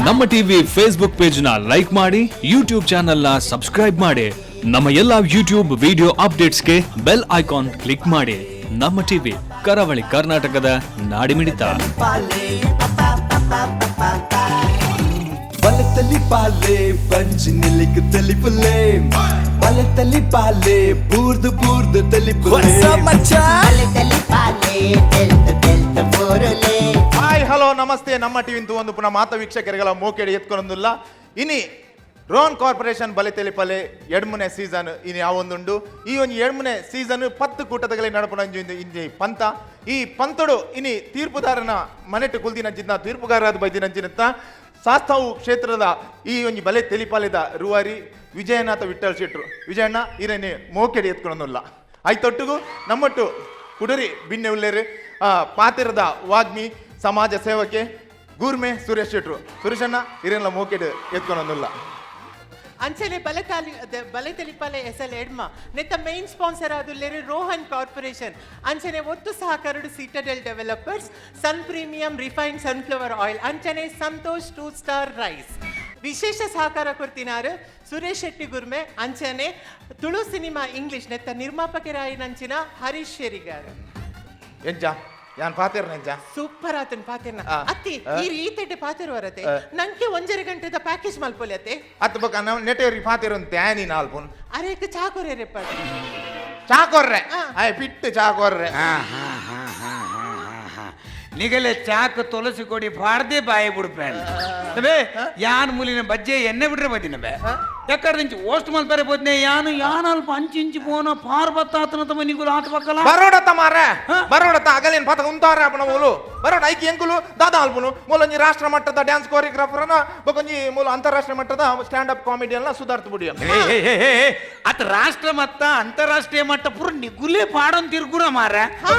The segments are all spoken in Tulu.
ನಮ್ಮ ಟಿವಿ ಫೇಸ್ಬುಕ್ ಪೇಜ್ ನ ಲೈಕ್ ಮಾಡಿ, ಯೂಟ್ಯೂಬ್ ಚಾನೆಲ್ ನ ಸಬ್ಸ್ಕ್ರೈಬ್ ಮಾಡಿ. ನಮ್ಮ ಎಲ್ಲಾ ಯೂಟ್ಯೂಬ್ ವಿಡಿಯೋ ಅಪ್ಡೇಟ್ಸ್ಗೆ ಬೆಲ್ ಐಕಾನ್ ಕ್ಲಿಕ್ ಮಾಡಿ. ನಮ್ಮ ಟಿವಿ, ಕರಾವಳಿ ಕರ್ನಾಟಕದ ನಾಡಿಮಿಡಿತ. ಬಲತಲಿ ಪಾಲೆ ಬಂಜಿ ನಿಲಿಕ್ ತೆಲಿಪುಲೆ, ಬಲತಲಿ ಪಾಲೆ ಬೂರ್ದು ಬೂರ್ದು ತೆಲಿಪುಲೆ. Hi, hello, namaste. ನಮ್ಮ ಟಿವಿ ಒಂದು ಪುನಃ ಮಾತ ವೀಕ್ಷಕರಿಗೆಲ್ಲ ಮೋಕೆಡಿ ಎತ್ಕೊಂಡೊಂದುಲ್ಲ. ಇನಿ ರೋನ್ ಕಾರ್ಪೊರೇಷನ್ ಬಲೆ ತೆಲಿಪಲೆ ಎಡ್ಮುನೆ ಸೀಸನ್ ಇನಿ ಯಾವೊಂದುಂಡು. ಈ ಒಂದು ಎಡ್ಮುನೆ ಸೀಸನ್ 10 ಕೂಟದಗಲಿ ನಡಪುನ ಇಂಜಿ ಪಂತ. ಈ ಪಂತಡು ಇನಿ ತೀರ್ಪುದಾರನ ಮನೆಟ್ಟು ಕುಲ್ದಿನಂಚಿನ ತೀರ್ಪುಗಾರ ಬೈದಿನಂಚಿನತ್ತ ಶಾಸ್ತಾವು ಕ್ಷೇತ್ರದ ಈ ಒಂಜಿ ಬಲೆ ತೆಲಿಪಾಲೆದ ರೂವಾರಿ ವಿಜಯನಾಥ ವಿಠಲ್ ಶೆಟ್ರು. ವಿಜಯಣ್ಣ, ಇರೇನೆ ಮೋಕೆಡಿ ಎತ್ಕೊಂಡೊಂದುಲ್ಲ. ಐತೊಟ್ಟಿಗೂ ನಮ್ಮೊಟ್ಟು ಕುಡರಿ ಬಿನ್ನೆ ಉಲ್ಲೇರು ಪಾತಿರದ ವಾಗ್ಮಿ, ಸಮಾಜ ಸೇವಕೆ ಗೂರ್ಮೆ ಸುರೇಶ್ ಶೆಟ್ರು. ಸುರೇಶಣ್ಣ, ಇರೇನ್ಲ ಮೋಕೆಡ್ ಎತ್ಕೊಂಡೊಂದುಲ್ಲ. ಅಂಚನೆ ಬಲತಾಲಿ ಬಲೆತಲಿಪಾಲೆ ಎಸ್ ಎಲ್ ಎಡ್ಮ ನೆತ್ತ ಮೈನ್ ಸ್ಪಾನ್ಸರ್ ಆದುಲ್ಲೇರು ರೋಹನ್ ಕಾರ್ಪೊರೇಷನ್. ಅಂಚನೆ ಒತ್ತು ಸಹಕಾರಡು Citadel Developers, Sun Premium Refined Sunflower Oil, ಅಂಚನೆ ಸಂತೋಷ್ ಟೂ ಸ್ಟಾರ್ ರೈಸ್. ವಿಶೇಷ ಸಹಕಾರ ಕೊಡ್ತಿನಾರು ಸುರೇಶ್ ಶೆಟ್ಟಿ ಗುರ್ಮೆ, ಅಂಚನೆ ತುಳು ಸಿನಿಮಾ ಇಂಗ್ಲಿಷ್ ನೆತ್ತ ನಿರ್ಮಾಪಕರಾಯಿನಂಚಿನ ಹರೀಶ್ ಶೆರಿಗಾರ್. ಎಂಚ ಯಾನ್ ಪಾತಿರ್ನ ಎಂಚ? ಸೂಪರ್ ಆತನ್ ಪಾತೆರ್ನ. ಅತ್ತಿ, ಈ ರೀತಿಡ್ ಪಾತೆರುವರತೆ ನಂಗೆ ಒಂಜರೆ ಗಂಟೆದ ಪ್ಯಾಕೇಜ್ ಮಲ್ಪೊಲಿ ಅತ್ತೆ. ಅತ್ತ ಬೊಕ ನಾವು ನೆಟೇರಿ ಪಾತಿರ ತ್ಯಾನಿ ನಾಲ್ಪುನ್. ಅರೇಕ್ ಚಾ ಕೊರೆರೆಪ್ಪ. ಚಾ ಕೊರ್ರೆ. ಆಯ್ ಪಿಟ್ಟು ಚಾ ಕೊರ್ರೆ. ನಿಗಲೆ ಚಾಕ್ ತುಳಸಿ ಕೊಡಿ ಬಾರ್ದೆ ಬಾಯಿ ಬಿಡ್ಪೇನ್ ಬೇ. ಯಾನ್ ಮೂಲಿನ ಬಜ್ಜೆ ಎಣ್ಣೆ ಬಿಟ್ರೆ ಬದಿನ ಬೇ. ಯಾಕಂದ್ರೆ ಓಸ್ಟ್ ಮಲ್ಪರೆ ಬೋದ್ನೆ ಯಾನು ಯಾನ್ ಅಲ್ಪ ಅಂಚಿಂಚಿ ಪೋನ ಪಾರ್ ಬತ್ತಾತನ ತಮ್ಮ ನಿಗುಲು ಆತ ಪಕ್ಕಲ. ಬರೋಡತ್ತ ಮಾರ, ಬರೋಡತ್ತ. ಅಗಲೇನ್ ಪಾತ ಉಂತಾರೆ ಅಪನ ಮೂಲು ಬರೋಡ. ಐಕಿ ಎಂಕುಲು ದಾದಾ ಅಲ್ಪುನು ಮೂಲೊಂಜಿ ರಾಷ್ಟ್ರ ಮಟ್ಟದ ಡ್ಯಾನ್ಸ್ ಕೋರಿಯೋಗ್ರಾಫರ್ನ, ಬೊಕೊಂಜಿ ಮೂಲ ಅಂತಾರಾಷ್ಟ್ರೀಯ ಮಟ್ಟದ ಸ್ಟ್ಯಾಂಡ್ ಅಪ್ ಕಾಮಿಡಿಯನ್ನ ಸುಧಾರ್ತ್ ಬುಡಿಯ. ಅತ್ ರಾಷ್ಟ್ರ ಮಟ್ಟ, ಅಂತಾರಾಷ್ಟ್ರೀಯ ಮಟ್ಟ ಪೂರ ನಿಗುಲೇ ಪಾಡೊಂದು ತಿರ್ಗುರ ಮಾರ. ಹಾ,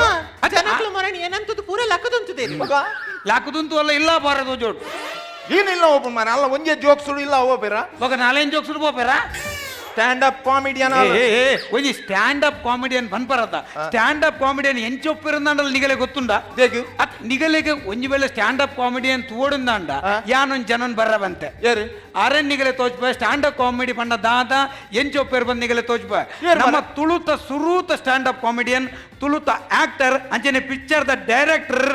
ಜನಕ್ಲು ಮೊರಣಿ ಏನಂತದ್ದು ಪೂರ ಲಕ್ಕದಂತದೆ. ಲಾಕುದಂತೂ ಅಲ್ಲ, ಇಲ್ಲ ಬಾರದು ಜೋಡ್. ಏನಿಲ್ಲ ಓಪನ್ ಮಾರ ಅಲ್ಲ, ಒಂಜೆ ಜೋಕ್ಸ್ ಇಲ್ಲ ಓಪೆರ. ఒక ನಾಲೇನ್ ಜೋಕ್ಸ್ ಪೋಪೆರಾ? Stand up comedian. ಒಂಜಿ ಸ್ಟ್ಯಾಂಡ್ ಅಪ್ ಕಾಮಿಡಿಯನ್ ಪನ್ಪರತ. ಸ್ಟ್ಯಾಂಡ್ ಅಪ್ ಕಾಮಿಡಿಯನ್ ಎಂಚೊಪ್ಪಿರಂದಾಂಡಲ ನಿಗಲೆ ಗೊತ್ತುಂಡ? ದೇಗ್? ಅತ್ ನಿಗಲೆಗೆ ಒಂಜಿ ವೇಳೆ ಸ್ಟ್ಯಾಂಡ್ ಅಪ್ ಕಾಮಿಡಿಯನ್ ತೋಡುಂದಾಂಡ ಯಾನೊಂದ್ ಜನನ್ ಬರ್ರವಂತೆ. ಏರು? ಅರನ್ ನಿಗಲೆ ತೋಚ್ಪ. ಸ್ಟ್ಯಾಂಡ್ ಅಪ್ ಕಾಮಿಡಿ ಪಂಡ ದಾದ, ಎಂಚೊಪ್ಪೇರ್ ಬಂದ್ ನಿಗಲೆ ತೋಚ್ಪ. ಏರ್? ನಮ್ಮ ತುಳುತ ಸುರೂತ ಸ್ಟ್ಯಾಂಡ್ ಅಪ್ ಕಾಮಿಡಿಯನ್, ತುಳುತ ಆಕ್ಟರ್, ಅಂಚನೆ picture the director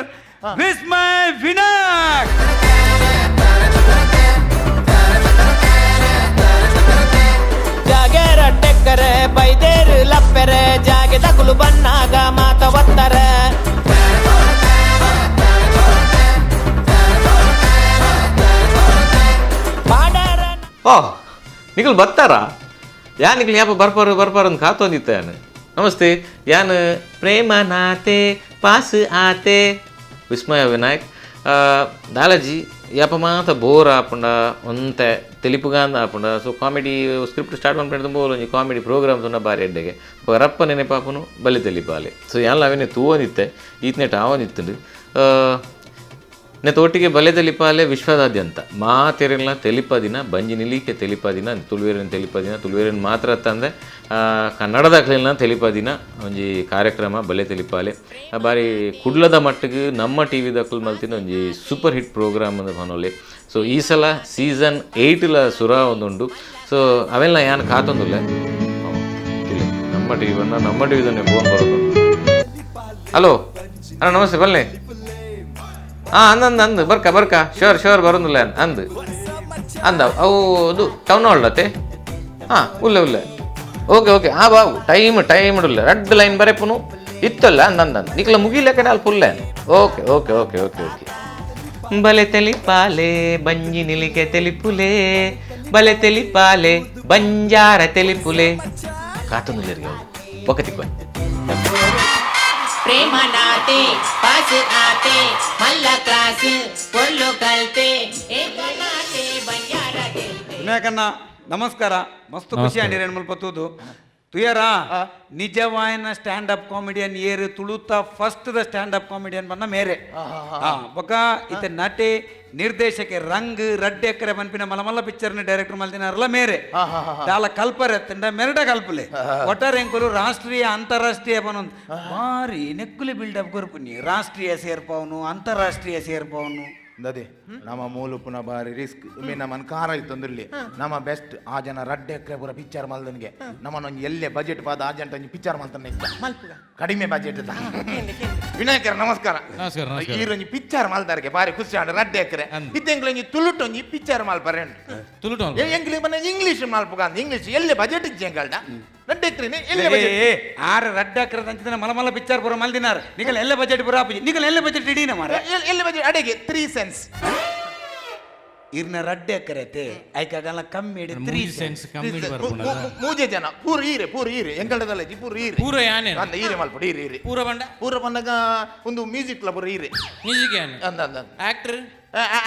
Vismay Vinayak. ಜಾಗೇರ ಟೆಕ್ಕರೆ ಬೈದೇರು ಲಪ್ಪೆರೆ, ಜಾಗೆ ತಗುಲು ಬನ್ನಾಗ ಮಾತ ಒತ್ತಾರೆ. ಪಾಡಾರ. ಓ, ನಿಖಲ್ ಬರ್ತಾರಾ? ಯಾ ನಿಖಲ್ ಯಾಪ ಬರ್ಪಾರು ಬರ್ಪಾರು ಅಂತ ಕಾತೊಂದಿತ್ತ ಯಾನು. ನಮಸ್ತೆ, ಯಾನ್ ಪ್ರೇಮ ನಾತೆ ಪಾಸ್ ಆತೆ ವಿಸ್ಮಯ ವಿನಾಯಕ್. ದಾಲಾಜಿ ಯಾಪ ಮಾತ ಬೋರ್ ಆಪುಂಡ, ಒಂತೆ ತೆಲಿಪುಗಾಂದ ಆಪುಂಡ. ಸೊ ಕಾಮಿಡಿ ಸ್ಕ್ರಿಪ್ಟ್ ಸ್ಟಾರ್ಟ್ ಮನ್ಪೆಂಡ ಬೋಲ್ ಒಂಜಿ ಕಾಮಿಡಿ ಪ್ರೋಗ್ರಾಮ್ಸ್ ಉಂಡ ಬಾರಿ ಎಡ್ಡೆಗೆ ರಪ್ಪ ನೆನಪಾಪುನು ಬಲಿ ತೆಲಿಪಾಲೆ. ಸೊ ಯಾನ್ಲ ಅವೇನೆ ತೂವೊಂದಿತ್ತೆ, ಈತ್ನೆಟ್ ಆವೊಂದಿತ್ತುಂಡು. ನೆತ್ತ ಒಟ್ಟಿಗೆ ಬಲೆ ತೆಲಿಪಾಲೆ ವಿಶ್ವದಾದ್ಯಂತ ಮಾತೆರೆಲ್ಲ ತೆಲಿಪದಿನ, ಬಂಜಿ ನಿಲೀಕೆ ತೆಲಿಪದಿನ, ತುಳುವೇರನ್ ತೆಲಿಪದಿನ. ತುಳುವೇರನ್ ಮಾತ್ರ ತಂದೆ ಕನ್ನಡದಾಕ್ಲೆಲ್ಲ ತೆಲಿಪದಿನ ಒಂಜಿ ಕಾರ್ಯಕ್ರಮ ಬಲೆ ತೆಲಿಪಾಲೆ. ಬಾರಿ ಕುಡ್ಲದ ಮಟ್ಟಿಗೆ ನಮ್ಮ ಟಿ ವಿ ಮಲ್ತಿನ ಒಂಜಿ ಸೂಪರ್ ಹಿಟ್ ಪ್ರೋಗ್ರಾಮ್ ಅಂದ್ ಪನೊಲಿ. ಸೊ ಈ ಸಲ ಸೀಸನ್ 8ಲ ಸುರ ಒಂದುಂಡು. ಸೊ ಅವೆಲ್ಲ ಯಾನ್ ಕಾತೊಂದುಲ್ಲೆ. ನಮ್ಮ ಟಿ ವಿ ಬಂದ, ನಮ್ಮ ಟಿ ವಿದನ್ನೇ ಫೋನ್ ಬರೋದು. ಹಲೋ, ಅಣ್ಣ ನಮಸ್ತೆ, ಬಲ್ಲೆ. ಹಾಂ, ಅಂದ ಅಂದ ಅಂದು ಬರ್ಕ ಬರ್ಕ, ಶೋರ್ ಶೋರ್, ಬರೋದಿಲ್ಲ ಅಂದು ಅಂದ. ಅವು ಅದು ಟೌನ್ ಹಾಲ್ ಅತ್ತೆ. ಹಾಂ, ಉಲ್ಲೆ ಉಲ್ಲೆ, ಓಕೆ ಓಕೆ. ಹಾಂ ಬಾಬು, ಟೈಮ್ ಟೈಮ್ ಇಡಲ್ಲ, ರೆಡ್ ಲೈನ್ ಬರೆಪುನು ಇತ್ತಲ್ಲ. ಅಂದ ಅಂದ ಅಂದ ನಿಕ್ಲ ಮುಗಿಲಕ್ಕೆ ಅಲ್ಲಿ full. Okay okay okay okay okay. ಬಲೆ ತೆಲಿಪಾಲೆ ಬಂಜಿ ನಿಲಿಕೆ ತೆಲಿಪುಲೆ, ಬಲೆ ತೆಲಿಪಾಲೆ ಬಂಜಾರ ತೆಲಿಪುಲೆ. ಕಾತೊಂದುಲ್ಲೆರಿಗೆ ಅವು ಬೊಕತಿಕ್ವ. ಪ್ರೇಮ ನಾತೆ ಪಾಸ್ ಆತೆ, ಮಲ್ಲ ಕ್ಲಾಸ್ ಪೊರ್ಲು ಕಲ್ತೆ, ಏಕನಾತೆ ಬಂಜಾರ ಗೆಲ್ತೆ. ವಿನಾಯಕಣ್ಣ, ನಮಸ್ಕಾರ. ಮಸ್ತ್ ಖುಷಿ ಆಂಡಿರೇನ್ ಮುಲ್ಪ ತೂದು. ತುಯರ ನಿಜವಾಯನ ಸ್ಟ್ಯಾಂಡ್ ಅಪ್ ಕಾಮಿಡಿಯನ್ ಏರು ತುಳುತ first the stand up comedian ಬನ್ನ ಮೇರೆ. ಬೊಕ ಇತ ನಟೆ, ನಿರ್ದೇಶಕೆ, ರಂಗ್ ರಡ್ಡೆ ಎಕರೆ ಪನ್ಪಿನ ಮಲಮಲ್ಲ ಪಿಕ್ಚರ್ನ ಡೈರೆಕ್ಟರ್ ಮಲ್ದಿನಾರಲ್ಲ ಮೇರೆ. ದಾಲ ಕಲ್ಪರೆ ತಿಂಡ ಮೆರಡ ಕಲ್ಪಲೆ ಒಟ್ಟಾರೆ ಎಂಕುಲು ರಾಷ್ಟ್ರೀಯ ಅಂತಾರಾಷ್ಟ್ರೀಯ ಪನೊಂದು ಬಾರಿ ನೆಕ್ಕುಲಿ ಬಿಲ್ಡಪ್ ಕೊರ್ಪುನಿ. ರಾಷ್ಟ್ರೀಯ ಸೇರ್ಪವನು, ಅಂತಾರಾಷ್ಟ್ರೀಯ ಸೇರ್ಪವನು. ದದೆ ನಮ್ಮ ಮೂಲುಪುನ ಬಾರಿ ರಿಸ್ಕ್ ಮೇ ನಮ್ಮನ್ ಕಾರ ಇತ್ತೊಂದಿರ್ಲಿ ನಮ್ಮ ಬೆಸ್ಟ್ ಆ ಜನ ರಡ್ಡೆ ಎಕರೆ ಪೂರ ಪಿಕ್ಚರ್ ಮಲ್ದನ್ಗೆ ನಮ್ಮನ್ನ ಒಂಜಿ ಎಲ್ಲೆ ಬಜೆಟ್ ಪಾದ ಆ ಜನ ಒಂಜಿ ಪಿಕ್ಚರ್ ಮಲ್ತನ ಇಷ್ಟ ಮಲ್ಪುಗ ಕಡಿಮೆ ಬಜೆಟ್ ಕೇಂದ್ರ ಕೇಂದ್ರ ವಿನಾಯಕರ ನಮಸ್ಕಾರ. ನಮಸ್ಕಾರ, ನಮಸ್ಕಾರ. ಈರೊಂಜಿ ಪಿಕ್ಚರ್ ಮಲ್ದಾರ್ಗೆ ಬಾರಿ ಖುಷಿ ಆಂಡ್ ರಡ್ಡೆ ಎಕರೆ ಇತ್ತೆಂಗ್ಲ ಒಂಜಿ ತುಳುಟ್ ಒಂಜಿ ಪಿಕ್ಚರ್ ಮಲ್ಪರೆ. ತುಳುಟು. ಎಂಗ್ಲಿ ಮನೆ ಇಂಗ್ಲಿಷ್ ಮಲ್ಪುಗ ಇಂಗ್ಲಿಷ್ ಎಲ್ಲೆ ಬಜೆಟ್ ಇಜ್ಜಿ ಎಂಗಲ್ಡ ರಡ್ಡೆ ಎಕರೆ ಎಲ್ಲೆ ಬಜೆಟ್. ಆರು ರಡ್ಡ ಅಕ್ರದ ಅಂಚಿನ ಮಲ ಮಲ ಪಿಕ್ಚರ್ ಪೂರ ಮಲ್ದಿನಾರ್ ನಿಕಲ್ ಎಲ್ಲ ಬಜೆಟ್ ಪೂರ ಆಪುಜಿ ನಿಕಲ್ ಎಲ್ಲ ಬಜೆಟ್ ಇಡೀನ ಮಾರ. ಎಲ್ಲೆ ಬಜೆಟ್ ಅಡೆಗೆ 3 ಸೆನ್ಸ್. ಇರ್ನ ರಡ್ಡೆ ಎಕರೆ ಐಕಾಗಲ್ಲ ಕಮ್ಮಿ ಇಡಿ 3 ಸೆನ್ಸ್ ಕಮ್ಮಿ ಬರ್ಪುಂಡ. ಮೂಜೆ ಜನ ಪೂರ ಈರೆ ಪೂರ ಈರೆ ಎಂಗಲ್ಡದಲ್ಲ ಪೂರ ಈರೆ ಪೂರ ಯಾನೆ. ಅಂದ ಈರೆ ಮಲ್ಪಡು ಈರೆ ಈರೆ. ಪೂರ ಬಂಡ. ಪೂರ ಬಂದಾಗ ಒಂದು ಮ್ಯೂಸಿಕ್ ಲ ಪೂರ ಈರೆ. ಮ್ಯೂಸಿಕ್ ಯಾನೆ. ಅಂದ ಅಂದ ಆಕ್ಟರ್.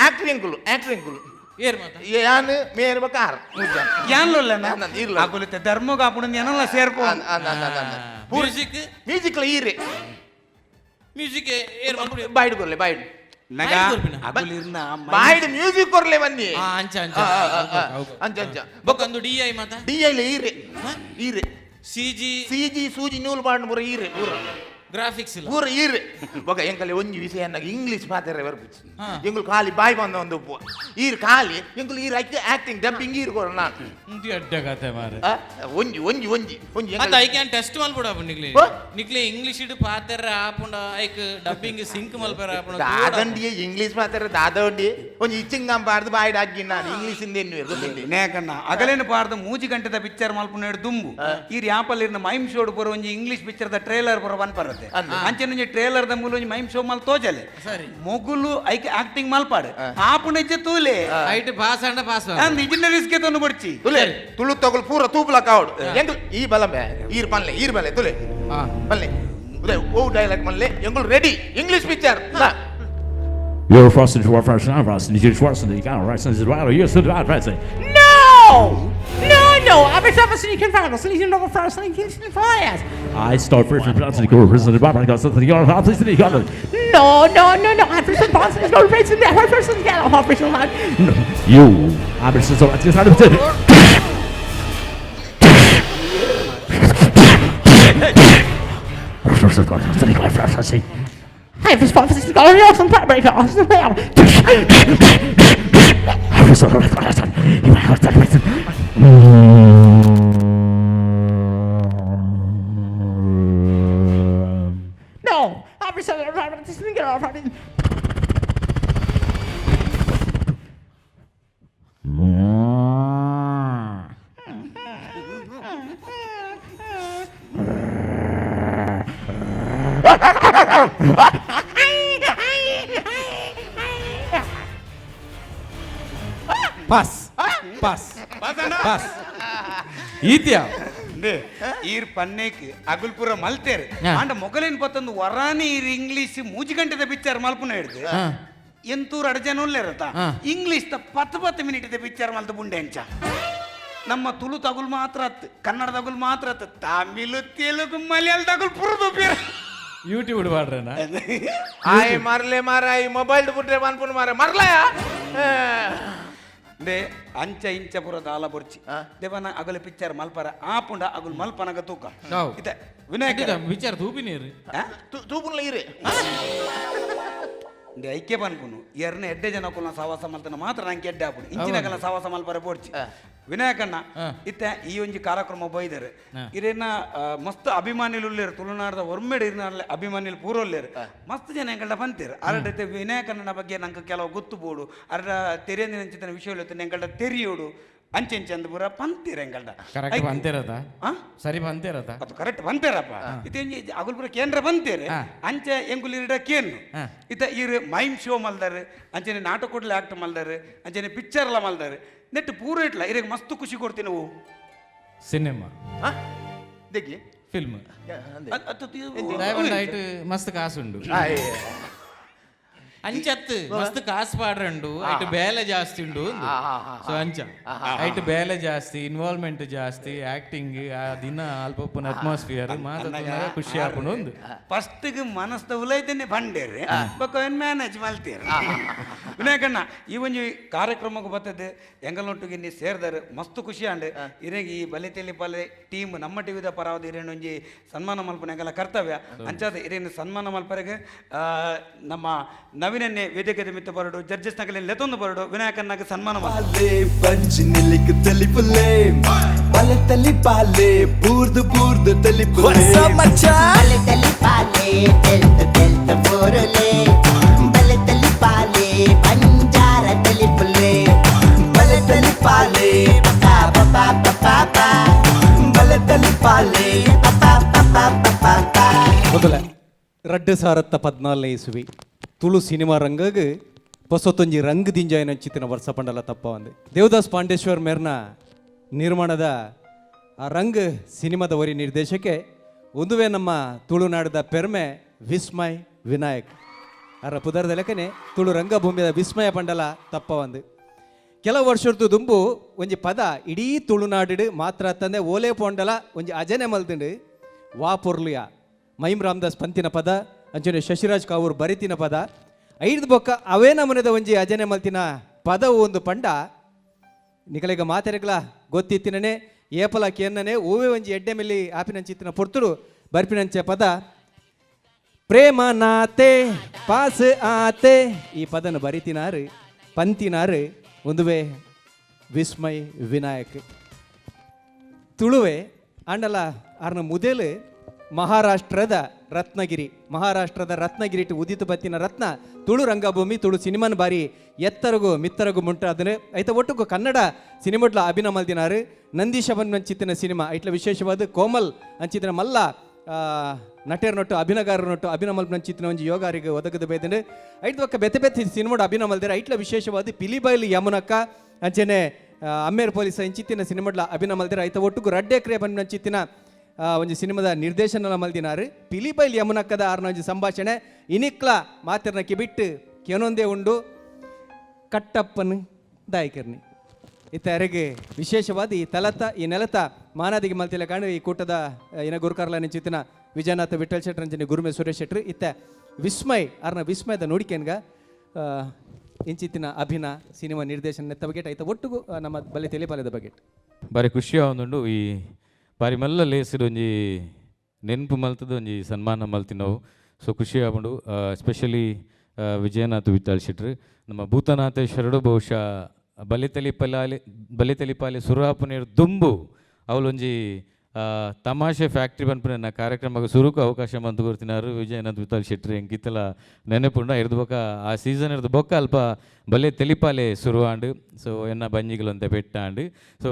ಆಕ್ಟರ್ ಎಂಕುಲು ಆಕ್ಟರ್ ಎಂಕುಲು. ಏರ್ ಮಾತ ಯಾನ್ ಮೇರ್ ಬಕಾರ್ ಮೂಜ್ ಜನ. ಯಾನ್ಲೊಲ್ಲ. ಅಂದ ಇರ್ಲ. ಆಗುಲಿತ್ತೆ ಧರ್ಮಗ ಆಪುಣ ಏನಲ್ಲ ಸೇರ್ಪೋ. ಅಂದ ಅಂದ ಅಂದ ಅಂದ ಮ್ಯೂಸಿಕ್. ಮ್ಯೂಸಿಕ್ ಲ ಈರೆ. ಮ್ಯೂಸಿಕ್ ಏರ್ ಮಲ್ಪಡು. Boiled ಕೊರ್ಲೆ boiled. ನಗ ಕೊರ್ಪಿನ. ಅಗುಲಿರ್ನ ಬಾಯ್ಡ್ ಮ್ಯೂಸಿಕ್ ಕೊರ್ಲೆ ಬನ್ನಿ. ಆ, ಅಂಚ ಅಂಚ. ಅಂಚ ಅಂಚ. ಬೊಕ್ಕ ಒಂದು ಡಿ I ಮಾತ. ಡಿ I ಲ ಈರೆ ಈರೆ. C G. ಸಿ ಜಿ ಸೂಜಿ ನೂಲು ಪಾಂಡ್ ಪೂರ ಈರೆ ಪೂರ. ಗ್ರಾಫಿಕ್ಸ್ ಇಲ್ಲ. ಪೂರ ಈರೆ ಬೊಕ ಎಂಕಲೆ ಒಂಜಿ ವಿಷಯ ಅನ್ನಾಗ ಇಂಗ್ಲಿಷ್ ಮಾತಾಡ ಬರ್ಪುಜಿ ಎಂಕುಲು ಖಾಲಿ ಬಾಯ್ ಬಂದ ಒಂದು ಉಪ್ಪು ಈರ್ ಖಾಲಿ ಎಂಕುಲು ಈರ್ ಆಕ್ಟಿಂಗ್ ಡಬ್ಬಿಂಗ್ ಈರ್ ಕೊರ ನಾನು. ಇಂದು ಅಡ್ಡ ಕತೆ ಮಾರೆ. ಆ, ಒಂಜಿ ಒಂಜಿ ಒಂಜಿ ಒಂಜಿ ಅತ್ತ ಐಕ್ ಯಾನ್ ಟೆಸ್ಟ್ ಮಲ್ಪಡ ನಿಕ್ಲೆ. ಓ? ನಿಕ್ಲೆ ಇಂಗ್ಲಿಷ್ ಇಡ್ ಪಾತೆರ ಆಪುಂಡ ಐಕ್ ಡಬ್ಬಿಂಗ್ ಸಿಂಕ್ ಮಲ್ಪರ ಆಪುಂಡ. ದಾದಂಡಿಯೇ ಇಂಗ್ಲಿಷ್ ಮಾತಾಡ ದಾದಂಡಿ ಒಂಜಿ ಇಚ್ಚಿಂಗಂ ಪಾಡ್ದು ಬಾಯ್ಡ್ ಅಗ್ಗಿ ನಾನು ಇಂಗ್ಲಿಷ್ ಇಂದ ಎನ್ನುವೆ ಗೊತ್ತುಂಡಿ. ನೇಕಣ್ಣ ಅಗಲೇನು ಪಾರ್ದ ಮೂಜಿ ಗಂಟೆದ ಪಿಕ್ಚರ್ ಮಲ್ಪುನ ದುಂಬು ಈ ಆಪಲ್ ಇರ್ನ ಮೈಮ್ ಶೋಡ್ ಪೂರ ಒಂಜಿ ಇಂಗ್ಲಿಷ್ ಪಿಕ್ಚರ್ the trailer ಪೂರ ಬನ್ ಪರತ್ತೆ ಅಂಚೆ ಒಂಜಿ ಟ್ರೇಲರ್ ದ ಮೂಲ ಒಂಜಿ ಮೈಮ್ ಶೋ ಮಲ್ ತೋಜಲೆ ಮೊಗುಲು ಐಕ್ ಆಕ್ಟಿಂಗ್ ಮಲ್ಪಾಡು ಆಪುಣ ಇಜ್ಜೆ ತೂಲೆ. ಐಟ್ ಪಾಸ್ ಅಂಡ ಪಾಸ್. ಅಂದ್ ಇಜಿನ ರಿಸ್ಕ್ ತೊಂದು ಬಡ್ಚಿ. ತುಲೆ ತುಳು ತಗೊಳ್ ಪೂರ ತೂಪುಲ ಕಾವಡು ಎಂಕುಲು ಈ ಬಲಮೆ ಈರ್ ಪನ್ಲೆ ಈರ್ ಬಲೆ ತುಲೆ ಪನ್ಲೆ ಉದಯ್ ಓ ಡೈಲಾಗ್ ಮಲ್ಲೆ ಎಂಕುಲು ready English picture. You're frosted to our fresh now, Frosted. You just you got right since it's No! No, no! I'm a you can find us. You know, first thing you can find. I start first from Johnson, go prison, the Barbara, got something, you're not pleased to No, no, no, no! I'm first and go first and first and get off first and You, I'm just so I'm responsible No! I'm pass pass pass ಈತ್ಯ. ಈರ್ ಪನ್ನೇಕ್ ಅಗುಲ್ಪುರ ಮಲ್ತೇರ್ ಆಂಡ ಮೊಗಲೇನ್ ಪತ್ತೊಂದು ವರಾನಿ ಈರ್ ಇಂಗ್ಲಿಷ್ ಮೂಜಿ ಗಂಟೆದ ಪಿಕ್ಚರ್ ಮಲ್ಪುನ ಹಿಡ್ದು ಎಂತೂರು ಅಡಜನ ಉಲ್ಲೇರತ್ತ ಇಂಗ್ಲಿಷ್ ದ ಪತ್ತು ಪತ್ತು ಮಿನಿಟ್ the picture ಮಲ್ತು ಬುಂಡೆ ಅಂಚ. ನಮ್ಮ ತುಳು ತಗುಲ್ ಮಾತ್ರ ಅತ್ತು ಕನ್ನಡ ತಗುಲ್ ಮಾತ್ರ ಅತ್ತು ತಮಿಳು ತೆಲುಗು ಮಲಯಾಳ ತಗುಲ್ ಪುರದು ಪೇರ್ ಯೂಟ್ಯೂಬ್ ಪಾಡ್ರನ. ಆಯ್ ಮರ್ಲೆ ಮಾರಾಯ್ ಮೊಬೈಲ್ ಬುಟ್ರೆ ಪನ್ಪುನ ಮಾರ ಮರ್ಲಯ. ದೆ ಅಂಚ ಇಂಚ ಪುರ ದಾಲ ಬೊರ್ಚಿ ದೇವನ ಅಗಲ ಪಿಕ್ಚರ್ ಮಲ್ಪರ ಆಪುಂಡ ಅಗುಲ್ ಮಲ್ಪನಗ ತೂಕ ಇತ್ತೆ ವಿನಾಯಕ ವಿಚಾರ ತೂಪಿ ನೀರು ತೂಪುನ್ಲ ಈರೆ. ಇಂದೆ ಐಕ್ಯ ಪನ್ಪುನು ಎರ್ನ ಎಡ್ಡೆ ಜನ ಕುಲ್ನ ಸವಾಸ ಮಲ್ತನ ಮಾತ್ರ ನಂಗೆ ಎಡ್ಡೆ ಆಪುಡು ಇಂಚಿನಕಲ್ನ ಸವಾಸ ಮಲ್ಪರ ಬೋಡ್ಚಿ ವಿನಾಯಕಣ್ಣ ಇತ್ತೆ ಈ ಒಂಜಿ ಕಾರ್ಯಕ್ರಮ ಬೈದರು ಇರೇನ ಮಸ್ತ್ ಅಭಿಮಾನಿಲು ಉಲ್ಲೇರು ತುಳುನಾಡದ ಒರ್ಮೆಡ್ ಇರ್ನಾಡ್ಲೆ ಅಭಿಮಾನಿಲು ಪೂರ ಉಲ್ಲೇರು ಮಸ್ತ್ ಜನ ಎಂಕಲ್ಡ ಬಂತೀರು ಅರಡತೆ ವಿನಾಯಕಣ್ಣನ ಬಗ್ಗೆ ನಂಗೆ ಕೆಲವು ಗೊತ್ತು ಬೋಡು ಅರಡ ತೆರೆಯಂದಿನ ಅಂಚಿನ ವಿಷಯ ಎಂಕಲ್ಡ ತೆರಿಯೋಡು ಅಂಚೆಂಚೆ ಅಂದ್ ಪೂರ ಪಂತೀರ ಎಂಕಲ್ಡ. ಕರೆಕ್ಟ್ ಬಂತಿರತ? ಸರಿ ಬಂತಿರತ? ಅದು ಕರೆಕ್ಟ್ ಬಂತೇರಪ್ಪ ಇತ್ತೆ ಒಂಜಿ ಅಗುಲ್ಪುರ ಕೇಂದ್ರ ಬಂತೇರೆ ಅಂಚೆ ಎಂಕುಲು ಇರಡ ಕೇನು ಇತ್ತ ಇರು ಮೈಮ್ ಶೋ ಮಲ್ದಾರೆ ಅಂಚನೆ ನಾಟಕ ಆಕ್ಟ್ ಮಲ್ದಾರೆ ಅಂಚನೆ ಪಿಕ್ಚರ್ ಎಲ್ಲ ಮಲ್ದಾರೆ ನೆಟ್ ಪೂರ ಇಟ್ಲ ಇರಗ್ ಮಸ್ತ್ ಖುಷಿ ಕೊಡ್ತೀನಿ ನಾವು. ಸಿನಿಮಾ. ದೆಗ್ಗಿ ಫಿಲ್ಮ್ ಐಟ್ ಮಸ್ತ್ ಕಾಸುಂಡು ಅಂಚತ್ ಮಸ್ತ್ ಕಾಸು ಪಾಡ್ರಂಡು ಐಟ್ ಬೇಲೆ ಜಾಸ್ತಿ ಉಂಡು. ಸೊ ಅಂಚ ಐಟ್ ಬೇಲೆ ಜಾಸ್ತಿ ಇನ್ವಾಲ್ವ್ಮೆಂಟ್ ಜಾಸ್ತಿ ಆಕ್ಟಿಂಗ್ ಆ ದಿನ ಅಲ್ಪ ಅಟ್ಮಾಸ್ಫಿಯರ್ ಮಾತಾಡ ಖುಷಿ ಆಪುಂಡು ಒಂದು. ಫಸ್ಟ್ಗೆ ಮನಸ್ದ ಉಲೈತನೆ ಬಂಡೇರಿ ಬೊಕ್ಕ ಮ್ಯಾನೇಜ್ ಮಲ್ತೀರ ವಿನಾಯಕಣ್ಣ ಈ ಒಂಜಿ ಕಾರ್ಯಕ್ರಮಕ್ಕೆ ಬರ್ತದೆ ಎಂಗಲೊಟ್ಟಿಗೆ ನೀ ಸೇರ್ದಾರೆ ಮಸ್ತ್ ಖುಷಿ ಆಂಡ್ ಇರೆಗ್ ಈ ಬಲೆ ಪಲೆ ಟೀಮ್ ನಮ್ಮ ಟಿವಿದ ಪರವಾದ ಇರೇನು ಒಂಜಿ ಸನ್ಮಾನ ಮಲ್ಪನ ಎಂಗಲ ಕರ್ತವ್ಯ ಅಂಚಾದ ಇರೇನು ಸನ್ಮಾನ ಮಲ್ಪರೆಗೆ ನಮ್ಮ ನವೀನ್ ನವೀನನ್ನೇ ವೇದಿಕೆ ಮಿತ್ತ ಬರಡು ಜಡ್ಜಸ್ ನಗಲಿ ಲೆತ್ತೊಂದು ಬರಡು ವಿನಾಯಕನ್ನಾಗ ಸನ್ಮಾನ ಪಾಲೆ ಬಂಜಿ ನಿಲಿಕ್ ತೆಲಿಪುಲೆ ಬಲೆ ತಲಿಪಾಲೆ ಬೂರ್ದು ಬೂರ್ದು ತೆಲಿಪುಲೆ. ಬಲೆ ತಲಿಪಾಲೆ ತೆಲ್ತ ತೆಲ್ತ ಬೋರುಲೆ, ಬಲೆ ತಲಿಪಾಲೆ ಬಂಜಾರ ತಲಿಪುಲೆ, ಬಲೆ ತಲಿಪಾಲೆ ಪಾ ಪಾ ಪಾ ಪಾ ಪಾ, ಬಲೆ ತಲಿಪಾಲೆ ಪಾ ಪಾ ಪಾ ಪಾ ಪಾ. ಮೊದಲ 2014ನೇ ಇಸುವಿ ತುಳು ಸಿನಿಮಾ ರಂಗಗ್ ಹೊಸತೊಂಜಿ ರಂಗ್ ದಿಂಜಾಯಿನ ಚಿತ್ತಿನ ವರ್ಷ ಪಂಡಲ ತಪ್ಪ ಒಂದು ದೇವದಾಸ್ ಪಾಂಡೇಶ್ವರ್ ಮೇರ್ನ ನಿರ್ಮಾಣದ ಆ ರಂಗ್ ಸಿನಿಮಾದ ವರಿ ನಿರ್ದೇಶಕ್ಕೆ ಒಂದುವೇ ನಮ್ಮ ತುಳುನಾಡದ ಪೆರ್ಮೆ ವಿಸ್ಮಯ್ ವಿನಾಯಕ್ ಅರ ಪುದರ್ದ ಲೆಕ್ಕನೆ ತುಳು ರಂಗಭೂಮಿಯ ವಿಸ್ಮಯ ಪಂಡಲ ತಪ್ಪ ಒಂದು. ಕೆಲವು ವರ್ಷದ್ದು ದುಂಬು ಒಂಜಿ ಪದ ಇಡೀ ತುಳುನಾಡು ಮಾತ್ರ ತಂದೆ ಓಲೆ ಪೋಂಡಲ ಒಂಜಿ ಅಜನೆ ಮಲ್ದಿಂಡು ವಾ ಪೊರ್ಲುಯ ಮೈಮ್ ರಾಮದಾಸ್ ಪಂತಿನ ಪದ, ಅಂಚನೆ ಶಶಿರಾಜ್ ಕಾವೂರ್ ಬರಿತಿನ ಪದ, ಐದು ಬೊಕ್ಕ ಅವೇ ನಮೂನೆದ ಒಂಜಿ ಅಜನೆ ಮಲ್ತಿನ ಪದವು ಒಂದು ಪಂಡ ನಿಕಲಿಗ ಮಾತೆರೆಗ್ಲ ಗೊತ್ತಿತ್ತಿನನೆ ಏಪಲ ಕೇನ್ನನೆ ಓವೇ ಒಂಜಿ ಎಡ್ಡೆ ಮೆಲ್ಲಿ ಆಪಿನಂಚಿತ್ತಿನ ಪೊರ್ತುಡು ಬರ್ಪಿನಂಚೆ ಪದ ಪ್ರೇಮ ನಾತೆ ಪಾಸ್ ಆತೆ. ಈ ಪದನ ಬರಿತಿನಾರು ಪಂತಿನಾರು ಒಂದುವೆ ವಿಸ್ಮಯ್ ವಿನಾಯಕ್. ತುಳುವೆ ಆಂಡಲ ಆರ್ನ ಮುದೆಲು ಮಹಾರಾಷ್ಟ್ರದ ರತ್ನಗಿರಿ, ಮಹಾರಾಷ್ಟ್ರದ ರತ್ನಗಿರಿ ಉದಿತ ಬತ್ತಿನ ರತ್ನ ತುಳು ರಂಗಭೂಮಿ ತುಳು ಸಿನಿಮಾನ ಬಾರಿ ಎತ್ತರಗು ಮಿತ್ತರಗು ಮುಂಟಾದನೆ ಐತ ಒಟ್ಟುಗು ಕನ್ನಡ ಸಿನಿಮಾಡ್ಲ ಅಭಿನಯ ಮಲ್ದಿನಾರು. ನಂದೀಶ ಅಂಚಿತ್ತಿನ ಸಿನಿಮಾ ಐಟ್ಲ ವಿಶೇಷವಾದ ಕೋಮಲ್ ಅಂಚಿತ್ತಿನ ಮಲ್ಲ ನಟೇರ್ ನೊಟ್ಟು ಅಭಿನಗಾರರು ನೊಟ್ಟು ಅಭಿನಯ ಮಲ್ಪನಂಚಿತ್ತಿನ ಒಂಜಿ ಯೋಗಾರಿಗೆ ಒದಗದ ಬೇದಂಡು ಐಟ್ ಬೊಕ್ಕ ಬೆತ್ತೆ ಬೆತ್ತೆ ಸಿನಿಮಾಡ್ ಅಭಿನಯ ಮಲ್ದಿರ. ಐಟ್ಲ ವಿಶೇಷವಾದ ಪಿಲಿಬೈಲು ಯಮುನಕ್ಕ ಅಂಚನೆ ಅಮ್ಮೇರ್ ಪೊಲೀಸ್ ಇಂಚಿತ್ತಿನ ಸಿನಿಮಾಡ್ಲ ಅಭಿನಯ ಮಲ್ದಿರ. ಐತ ಒಟ್ಟುಗು ರಡ್ಡೆ ಕ್ರಿಯೆ ಬಂದಂಚಿತ್ತಿನ ಒಂಜಿ ಸಿನಿಮಾದ ನಿರ್ದೇಶನ ಮಲ್ದಿನಾರು. ಪಿಲಿಬೈಲ್ ಯಮುನಕ್ಕದ ಆರ್ನ ಒಂಜಿ ಸಂಭಾಷಣೆ ಇನಿಕ್ಲ ಮಾತಿರ್ನ ಕಿಬಿಟ್ಟು ಕೆನೊಂದೇ ಉಂಡು ಕಟ್ಟಪ್ಪನ ದಾಯಕರ್ನಿ ಇತ್ತ ಅರೆಗೆ ವಿಶೇಷವಾದ ಈ ತಲತ ಈ ನೆಲತ ಮಾನಾದಿಗೆ ಮಲ್ತಿಲ್ಲ ಕಾಣು ಈ ಕೂಟದ ಏನ ಗುರುಕಾರ್ಲ ನಿಂಚಿತ್ತಿನ ವಿಜಯನಾಥ ವಿಠಲ್ ಶೆಟ್ಟರ್ ಅಂಚನೆ ಗುರುಮೆ ಸುರೇಶ್ ಶೆಟ್ಟರು ಇತ್ತ ವಿಸ್ಮಯ್ ಆರ್ನ ವಿಸ್ಮಯದ ನೋಡಿಕೆನ್ಗ ಇಂಚಿತ್ತಿನ ಅಭಿನ ಸಿನಿಮಾ ನಿರ್ದೇಶನ ನೆತ್ತ ಬಗ್ಗೆ ಐತ ಒಟ್ಟುಗು ನಮ್ಮ ಬಲೆ ತೆಲಿಪಾಲದ ಬಗ್ಗೆ ಬಾರಿ ಖುಷಿ ಆವೊಂದುಂಡು. ಈ ಬಾರಿ ಮಲ್ಲ ಲೇಸಿಡ್ ಒಂಜಿ ನೆನ್ಪು ಮಲ್ತದ ಒಂಜಿ ಸನ್ಮಾನ ಮಲ್ತಿನವು. ಸೊ ಖುಷಿ ಆಪುಂಡು. ಎಸ್ಪೆಷಲಿ ವಿಜಯನಾಥ್ ವಿಠಲ್ ಶೆಟ್ರು ನಮ್ಮ ಭೂತನಾಥೇಶ್ವರಡು ಬಹುಶಃ ಬಲಿತಲಿಪಲಾಲಿ ಬಲಿತಲಿಪಾಲಿ ಸುರಾಪುನೇರು ದುಂಬು ಅವಲೊಂಜಿ ತಮಾಷೆ ಫ್ಯಾಕ್ಟ್ರಿ ಪನ್ಪಿನ ಕಾರ್ಯಕ್ರಮಕ್ಕೆ ಸುರುಕು ಅವಕಾಶ ಮಂತು ಕೊರ್ತಿನಾರು ವಿಜಯನಾಥ್ ವಿಠಲ್ ಶೆಟ್ರು. ಎಂಕಿತ್ತಲ ನೆನಪುಂಡ ಇರ್ದು ಬೊಕ್ಕ ಆ ಸೀಸನ್ ಇರ್ದು ಬೊಕ್ಕ ಅಲ್ಪ ಬಲೆ ತೆಲಿಪಾಲೆ ಸುರುವಾಂಡು. ಸೊ ಎನ್ನ ಬಂಜಿಗಳಂತೆ ಪೆಟ್ಟಾಂಡು. ಸೊ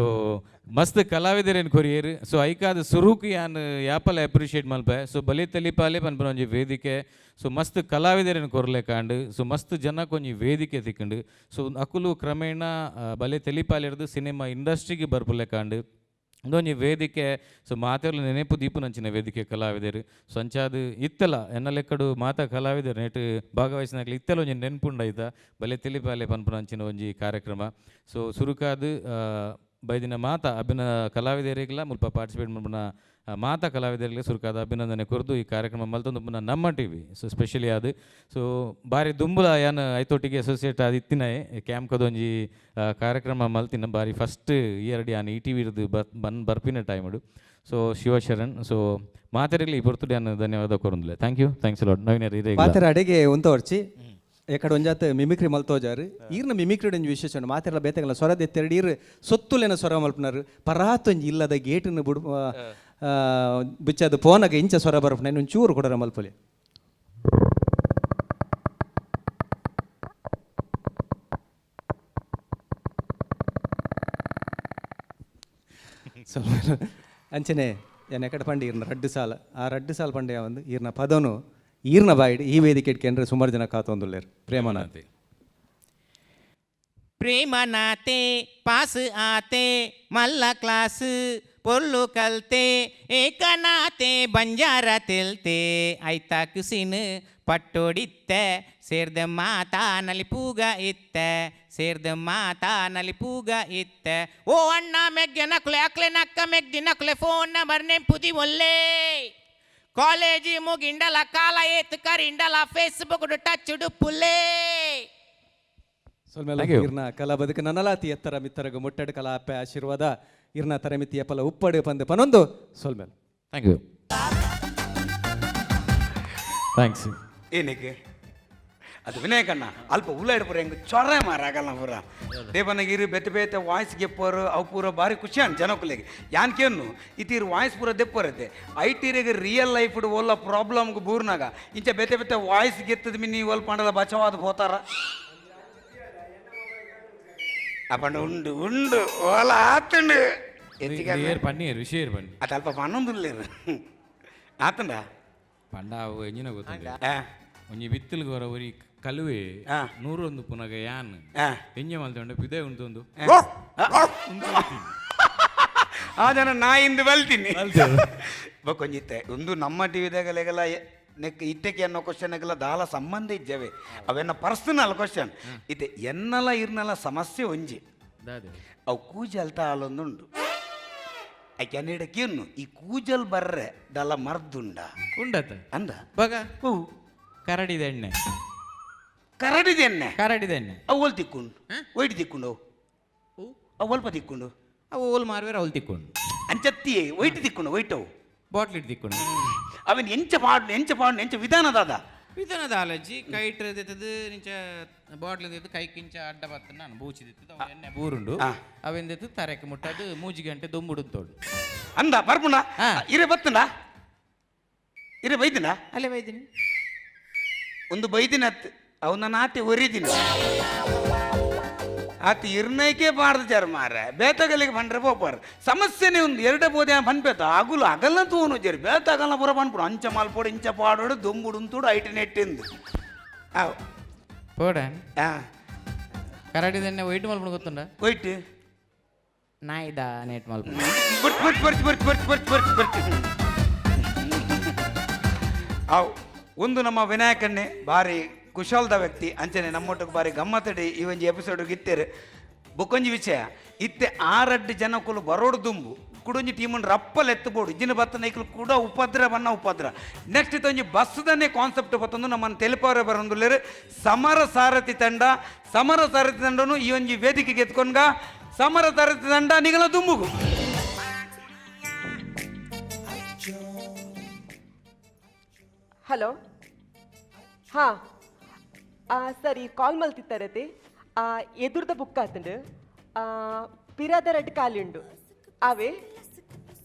ಮಸ್ತ್ ಕಲಾವಿದರೇನು ಕೊರಿಯರ್. ಸೊ ಐಕಾದ ಸುರುಕು ಯಾನ್ ಯಾಪಲ ಅಪ್ರಿಷಿಯೇಟ್ ಮಲ್ಪೆ. ಸೊ ಬಲೆ ತೆಲಿಪಾಲೆ ಪನ್ಪಿನ ಒಂಜಿ ವೇದಿಕೆ. ಸೊ ಮಸ್ತ್ ಕಲಾವಿದರೇನು ಕೊರ್ಲೆಕಾಂಡು. ಸೊ ಮಸ್ತ್ ಜನಕ್ಕೆ ಒಂಜಿ ವೇದಿಕೆ ತಿಕ್ಕಂಡು. ಸೊ ಅಕುಲು ಕ್ರಮೇಣ ಬಲೆ ತೆಲಿಪಾಲೆ ಇರ್ದು ಸಿನಿಮಾ ಇಂಡಸ್ಟ್ರಿಗೆ ಬರ್ಪುಲೆಕಾಂಡು ಒಂದೊಂಜಿ ವೇದಿಕೆ. ಸೊ ಮಾತೆರ್ಲ ನೆನಪು ದೀಪುನಂಚಿನ ವೇದಿಕೆ ಕಲಾವಿದರು. ಸೊ ಅಂಚಾದ್ ಇತ್ತಲ ಎನ್ನ ಲೆಕ್ಕಡು ಮಾತ ಕಲಾವಿದರು ನೆಟ್ ಭಾಗವಹಿಸಿನಾಕ್ಲು ಇತ್ತಲ ಒಂಜಿ ನೆನ್ಪುಂಡೈತ ಬಲೆ ತೆಲಿಪಾಲೆ ಪನ್ಪುನಂಚಿನ ಒಂಜಿ ಕಾರ್ಯಕ್ರಮ. ಸೊ ಸುರುಕಾದ್ ಬೈದಿನ ಮಾತ ಅಭಿನ ಕಲಾವಿದರಿಗೆಲ್ಲ ಮುಲ್ಪ ಪಾರ್ಟಿಸಿಪೇಟ್ ಮಲ್ಪುನ ಮಾತ ಕಲಾವಿದರಿಗೆ ಸುರುಕಾದ ಅಭಿನಂದನೆ ಕೊರ್ದು ಈ ಕಾರ್ಯಕ್ರಮ ಮಲ್ತೊಂದು ಪುನ ನಮ್ಮ ಟಿವಿ ಸೊ ಸ್ಪೆಷಲಿ ಅದು. ಸೊ ಬಾರಿ ದುಂಬುಲ ಯಾನ್ ಐತೊಟ್ಟಿಗೆ ಅಸೋಸಿಯೇಟ್ ಆದ್ ಇತ್ತಿನಯೆ ಕ್ಯಾಂಪ್ಕದೊಂಜಿ ಕಾರ್ಯಕ್ರಮ ಮಲ್ತಿನ ಬಾರಿ ಫಸ್ಟ್ ಇಯರ್ ಯಾನ್ ಈ ಟಿ ವಿರ್ದು ಬನ್ ಬರ್ಪಿನ ಟೈಮುಡು. ಸೊ ಶಿವಶರಣ್ ಸೊ ಮಾತೆರೆಗ್ಲ ಈ ಪೊರ್ತುಡು ಯಾನ್ ಧನ್ಯವಾದ ಕೊರೊಂದುಲ್ಲೆ. Thank you, thanks lot. Naveen ಇರೆಗ್ಲ. ಮಾತೆರ ಅಡೆಗೆ ಉಂತವರ್ಚಿ ಎಕಡೆ ಒಂಜಾತ ಮಿಮಿಕ್ರಿ ಮಲ್ತೋಜಾರು ಈರ್ನ ಮಿಮಿಕ್ರಿ ಒಂಜಿ ವಿಶೇಷ ಉಂಡು. ಮಾತೆರ್ಲ ಬೇತೆಗಲ ಸ್ವರ ದೆತ್ತೆರಡು ಈರ್ ಸೊತ್ತುಲೆನ ಸ್ವರ ಮಲ್ಪುನಾರು ಪರಾತೊಂಜಿ ಇಲ್ಲದ ಗೇಟನ್ನು ಬುಡು ಬಿಚ್ಚದು ಪೋನಗ ಇಂಚ ಸ್ವರ ಬರ್ಪುನ ಒಂಚೂರು ಕೊಡರ ಮಲ್ಪೊಲಿ. ಸ್ವಲ್ಪ ಅಂಚನೆ ಎನ್ನ ಎಕಡೆ ಪಂಡೆ ಈರ್ನ ರಡ್ಡು ಸಾಲ ಆ ರಡ್ಡು ಸಾಲ ಪಂಡೆ ಒಂದು ಈರ್ನ ಪದನು ಈರ್ನ ಬಾಯಿಡ್ ಈ ವೇದಿಕೆ ಇಟ್ಕೊಂಡ್ರೆ ಸುಮಾರು ಜನ ಕಾತೊಂದುಲ್ಲೇರು. ಪ್ರೇಮನಾಥ್. ಪ್ರೇಮನಾತೆ ಪಾಸ್ ಆತೆ ಮಲ್ಲ ಕ್ಲಾಸ್ ಪೊರ್ಲು ಕಲ್ತೆ ಏಕನಾತೆ ಬಂಜಾರ ತೆಲ್ತೆ ಐತ ಕುಸಿನ ಪಟ್ಟೊಡಿತ್ತೆ ಸೇರ್ದ ಮಾತಾ ನಲಿಪೂಗ ಇತ್ತೆ ಸೇರ್ದ ಮಾತಾ ನಲಿಪೂಗ ಇತ್ತೆ ಓ ಅಣ್ಣ ಮೆಗ್ಗೆ ನಕ್ಲೆ ಅಕ್ಲೆ ನಕ್ಕ ಮೆಗ್ದಿ ನಕ್ಲೆ ಫೋನ್ ನಂಬರ್ ನೆಂಪುದಿ ಒಲ್ಲೆ ಕಾಲೇಜಿ ಮುಗಿಂಡಲ ಕಾಲ ಏತ್ ಕರಿಂಡಲ ಫೇಸ್ಬುಕ್ ಟಚ್ ಡುಪ್ಪುಲೇ. ಸ್ವಲ್ಪ ಇರ್ನ ಕಲಾ ಬದುಕು ನನಲಾತಿ ಎತ್ತರ ಮಿತ್ತರಗು ಮುಟ್ಟಡು ಕಲಾ ಅಪ್ಪೆ ಆಶೀರ್ವಾದ ಇರ್ನ ತರಮಿತಿ ಎಪ್ಪಲ ಉಪ್ಪಡು ಪಂದು ಪನೊಂದು ಸೊಲ್ಮೇಲೆ. Thank you, thanks. ಏನಕ್ಕೆ ಅದು ವಿನಾಯಕಣ್ಣ ಅಲ್ಪ ಉಲ್ಲಾಡ್ ಪೂರ ಹೆಂಗೆ ಚೊರ ಮಾರಾಗಲ್ಲ ಪೂರ ದೇವನಗಿರಿ ಬೆತ್ತೆ ಬೇತೆ ವಾಯ್ಸ್ ಗೆಪ್ಪರು ಅವು ಪೂರ ಭಾರಿ ಖುಷಿ ಅನ್ ಜನಕುಲೆಗೆ ಯಾನ್ಕೇನು ಇತೀರ್ ವಾಯ್ಸ್ ಪೂರ ದೆಪ್ಪರತ್ತೆ ಐಟಿರಿಗೆ ರಿಯಲ್ ಲೈಫ್ ಓಲ್ಲ ಪ್ರಾಬ್ಲಮ್ಗೆ ಬೂರ್ನಾಗ ಇಂಚ ಬೇತೆ ಬೇತೆ ವಾಯ್ಸ್ ಗೆತ್ತದ ಮಿನ್ನಿ ಒಲ್ ಪಾಂಡಲ ಬಚವಾದ ಹೋತಾರ ಅಪ್ಪಂಡ ಉಂಡು ಉಂಡು ಓಲ ಆತಂಡು ಏರ್ ಪನ್ನೀರ್ ವಿಷಯ ಬನ್ನಿ ಅದು ಅಲ್ಪ ಪನ್ನೊಂದುಲ್ಲೇರು ಆತಂಡ ಪಂಡ ಅವು ಎಂಜಿನ ಗೊತ್ತುಂಡು ಒಂಜಿ ಬಿತ್ತಲ್ ಗೊರ ಒರಿ ಕಲುವೆ ನೂರೊಂದು ಪುನಗ ಯಾನ್ ಎಂಜ ಮಲ್ತೊಂಡ ಪಿದೆ ಉಂಟೊಂದು ಆ ಜನ ನಾಯಿಂದು ಬಲ್ತೀನಿ ಬೊಕೊಂಜಿತ್ತೆ ಒಂದು ನಮ್ಮ ಟಿ ವಿದಾಗಲೆಗೆಲ್ಲ ನೆಕ್ ಇಟ್ಟಕ್ಕೆ ಅನ್ನೋ ಕ್ವಶನ್ಗೆಲ್ಲ ದಾಲ ಸಂಬಂಧ ಇಜ್ಜವೆ ಅವೆನ್ನ ಪರ್ಸನಲ್ ಕ್ವಶನ್ ಇತ್ತೆ ಎನ್ನಲ ಇರ್ನಲ ಸಮಸ್ಯೆ ಒಂಜಿ ಅವು ಕೂಜಲ್ ತಾಲೊಂದುಂಡು ಐಕೆ ಅನ್ನಿಡಕ್ಕೆ ಈ ಕೂಜಲ್ ಬರ್ರೆ ದಲ ಮರ್ದುಂಡ ಉಂಡತ ಅಂದ ಬಗ ಕರಡಿದ ಎಣ್ಣೆ ಕರಡಿದ ಎಣ್ಣೆ ಕರಡಿದ ಎಣ್ಣೆ ಅವು ಒಲ್ ತಿಕ್ಕೊಂಡು ಒಯ್ಟ್ ತಿಕ್ಕೊಂಡು ಅವು ಅವು ಒಲ್ಪ ತಿಕ್ಕೊಂಡು ಅವು ಓಲ್ ಮಾರುವೆರ್ ಅವಳು ತಿಕ್ಕೊಂಡು ಅಂಚತ್ತಿ ಒಯ್ಟ್ ತಿಕ್ಕೊಂಡು ಒಯ್ಟ್ ಅವು ಬಾಟ್ಲ್ it ತಿಕ್ಕೊಂಡು ಅವನ್ ಎಂಚ ಪಾಡು ಎಂಚ ಪಾಡು ಎಂಚ ವಿಧಾನ ದಾದ ವಿಧಾನದ ಆಲಜ್ಜಿ ಕೈಟ್ ದೆತ್ತದು ನಿಂಚ ಬಾಟ್ಲ್ ದೆತ್ತು ಕೈ ಕಿಂಚ ಅಡ್ಡ ಬತ್ತ ನಾನು ಬೂಚಿ ದೆತ್ತದು ಅವು ಎಣ್ಣೆ ಬೂರುಂಡು ಅವೆಂದೆತ್ತು ತರೆಕ್ ಮುಟ್ಟದು ಮೂಜಿ ಗಂಟೆ ದೊಂಬುಡು ತೋಡು ಅಂದ ಬರ್ಪುಂಡ ಇರೆ ಬತ್ತುಂಡ ಇರೆ ಬೈದಿನ ಅಲ್ಲೇ ಬೈದಿನಿ ಒಂದು ಬೈದಿನ ಅವನ ನಾತಿ ಒರಿದಿನ ಆತ ಇರ್ನೈಕೆ ಬಾರ್ದು ಜರ್ ಮಾರ ಬೇತಗಲಿಗೆ ಬಂಡ್ರೆ ಪೋಪಾರ್ ಸಮಸ್ಯೆನೇ ಒಂದು ಎರಡೇ ಬೋದೆ ಪನ್ಪೇತ ಅಗುಲು ಅಗಲ್ಲ ತೂನು ಜರಿ ಬೇತಗಲ್ಲ ಪೂರ ಪನ್ಪುಡು ಅಂಚ ಮಾಲ್ಪೋಡು ಇಂಚ ಪಾಡೋಡು ದೊಂಬುಡು ಉಂತುಡು ಐಟ್ ನೆಟ್ಟಿಂದು ಪೋಡ ಕರಡಿದ ಎಣ್ಣೆ ವೈಟ್ ಮಲ್ಪುಂಡು ಗೊತ್ತುಂಡ ವೈಟ್ ನಾಯಿದ ನೆಟ್ ಮಲ್ಪುಂಡು ಬರ್ತ್ ಬರ್ತ್ ಬರ್ತ್ ಬರ್ತ್ ಬರ್ತ್ ಬರ್ತ್ ಬರ್ತ್ ಬರ್ತ್ ಅವು ಒಂದು ನಮ್ಮ ವಿನಾಯಕಣ್ಣೆ ಭಾರಿ ಕುಶಾಲದ ವ್ಯಕ್ತಿ ಅಂಚನೆ ನಮ್ಮೊಟ್ಟಿಗೆ ಭಾರಿ ಗಮ್ಮತ್ತಡಿ ಈ ಒಂಜಿ ಎಪಿಸೋಡ್ ಇತ್ತೇರು ಬೊಕ್ಕೊಂಜಿ ವಿಷಯ ಇತ್ತೆ ಆರಡ್ಡು ಜನಕ್ಕುಲು ಬರೋಡು ದುಂಬು ಕುಡೊಂಜಿ ಟೀಮನ್ನು ರಪ್ಪಲ್ ಎತ್ತಬೋಡು ಇಜ್ಜಿನ ಬತ್ತ ನೈಕಲು ಕೂಡ ಉಪದ್ರ ಬನ್ನ ಉಪದ್ರ. ನೆಕ್ಸ್ಟ್ ಇತ್ತೊಂಜಿ ಬಸ್ದನ್ನೇ ಕಾನ್ಸೆಪ್ಟ್ ಬತ್ತೊಂದು ನಮ್ಮನ್ನು ತೆಲಿಪವರೆ ಬರೋಂದುಲ್ಲೇರು ಸಮರ ಸಾರಥಿ ತಂಡ. ಸಮರ ಸಾರಥಿ ತಂಡನು ಈ ಒಂಜಿ ವೇದಿಕೆಗೆ ಎತ್ಕೊಂಡ್ಗ ಸಮರ ಸಾರಥಿ ತಂಡ ನಿಗಲ ದುಂಬುಗು. ಹಲೋ, ಹಾಂ ಸರಿ ಕಾಲ್ ಮಲ್ತಿತ್ತಾರತೆ. ಎದುರ್ದ ಬುಕ್ ಆತಂಡು ಪಿರಾದ ರಡ್ಡ್ ಖಾಲಿ ಉಂಡು ಅವೇ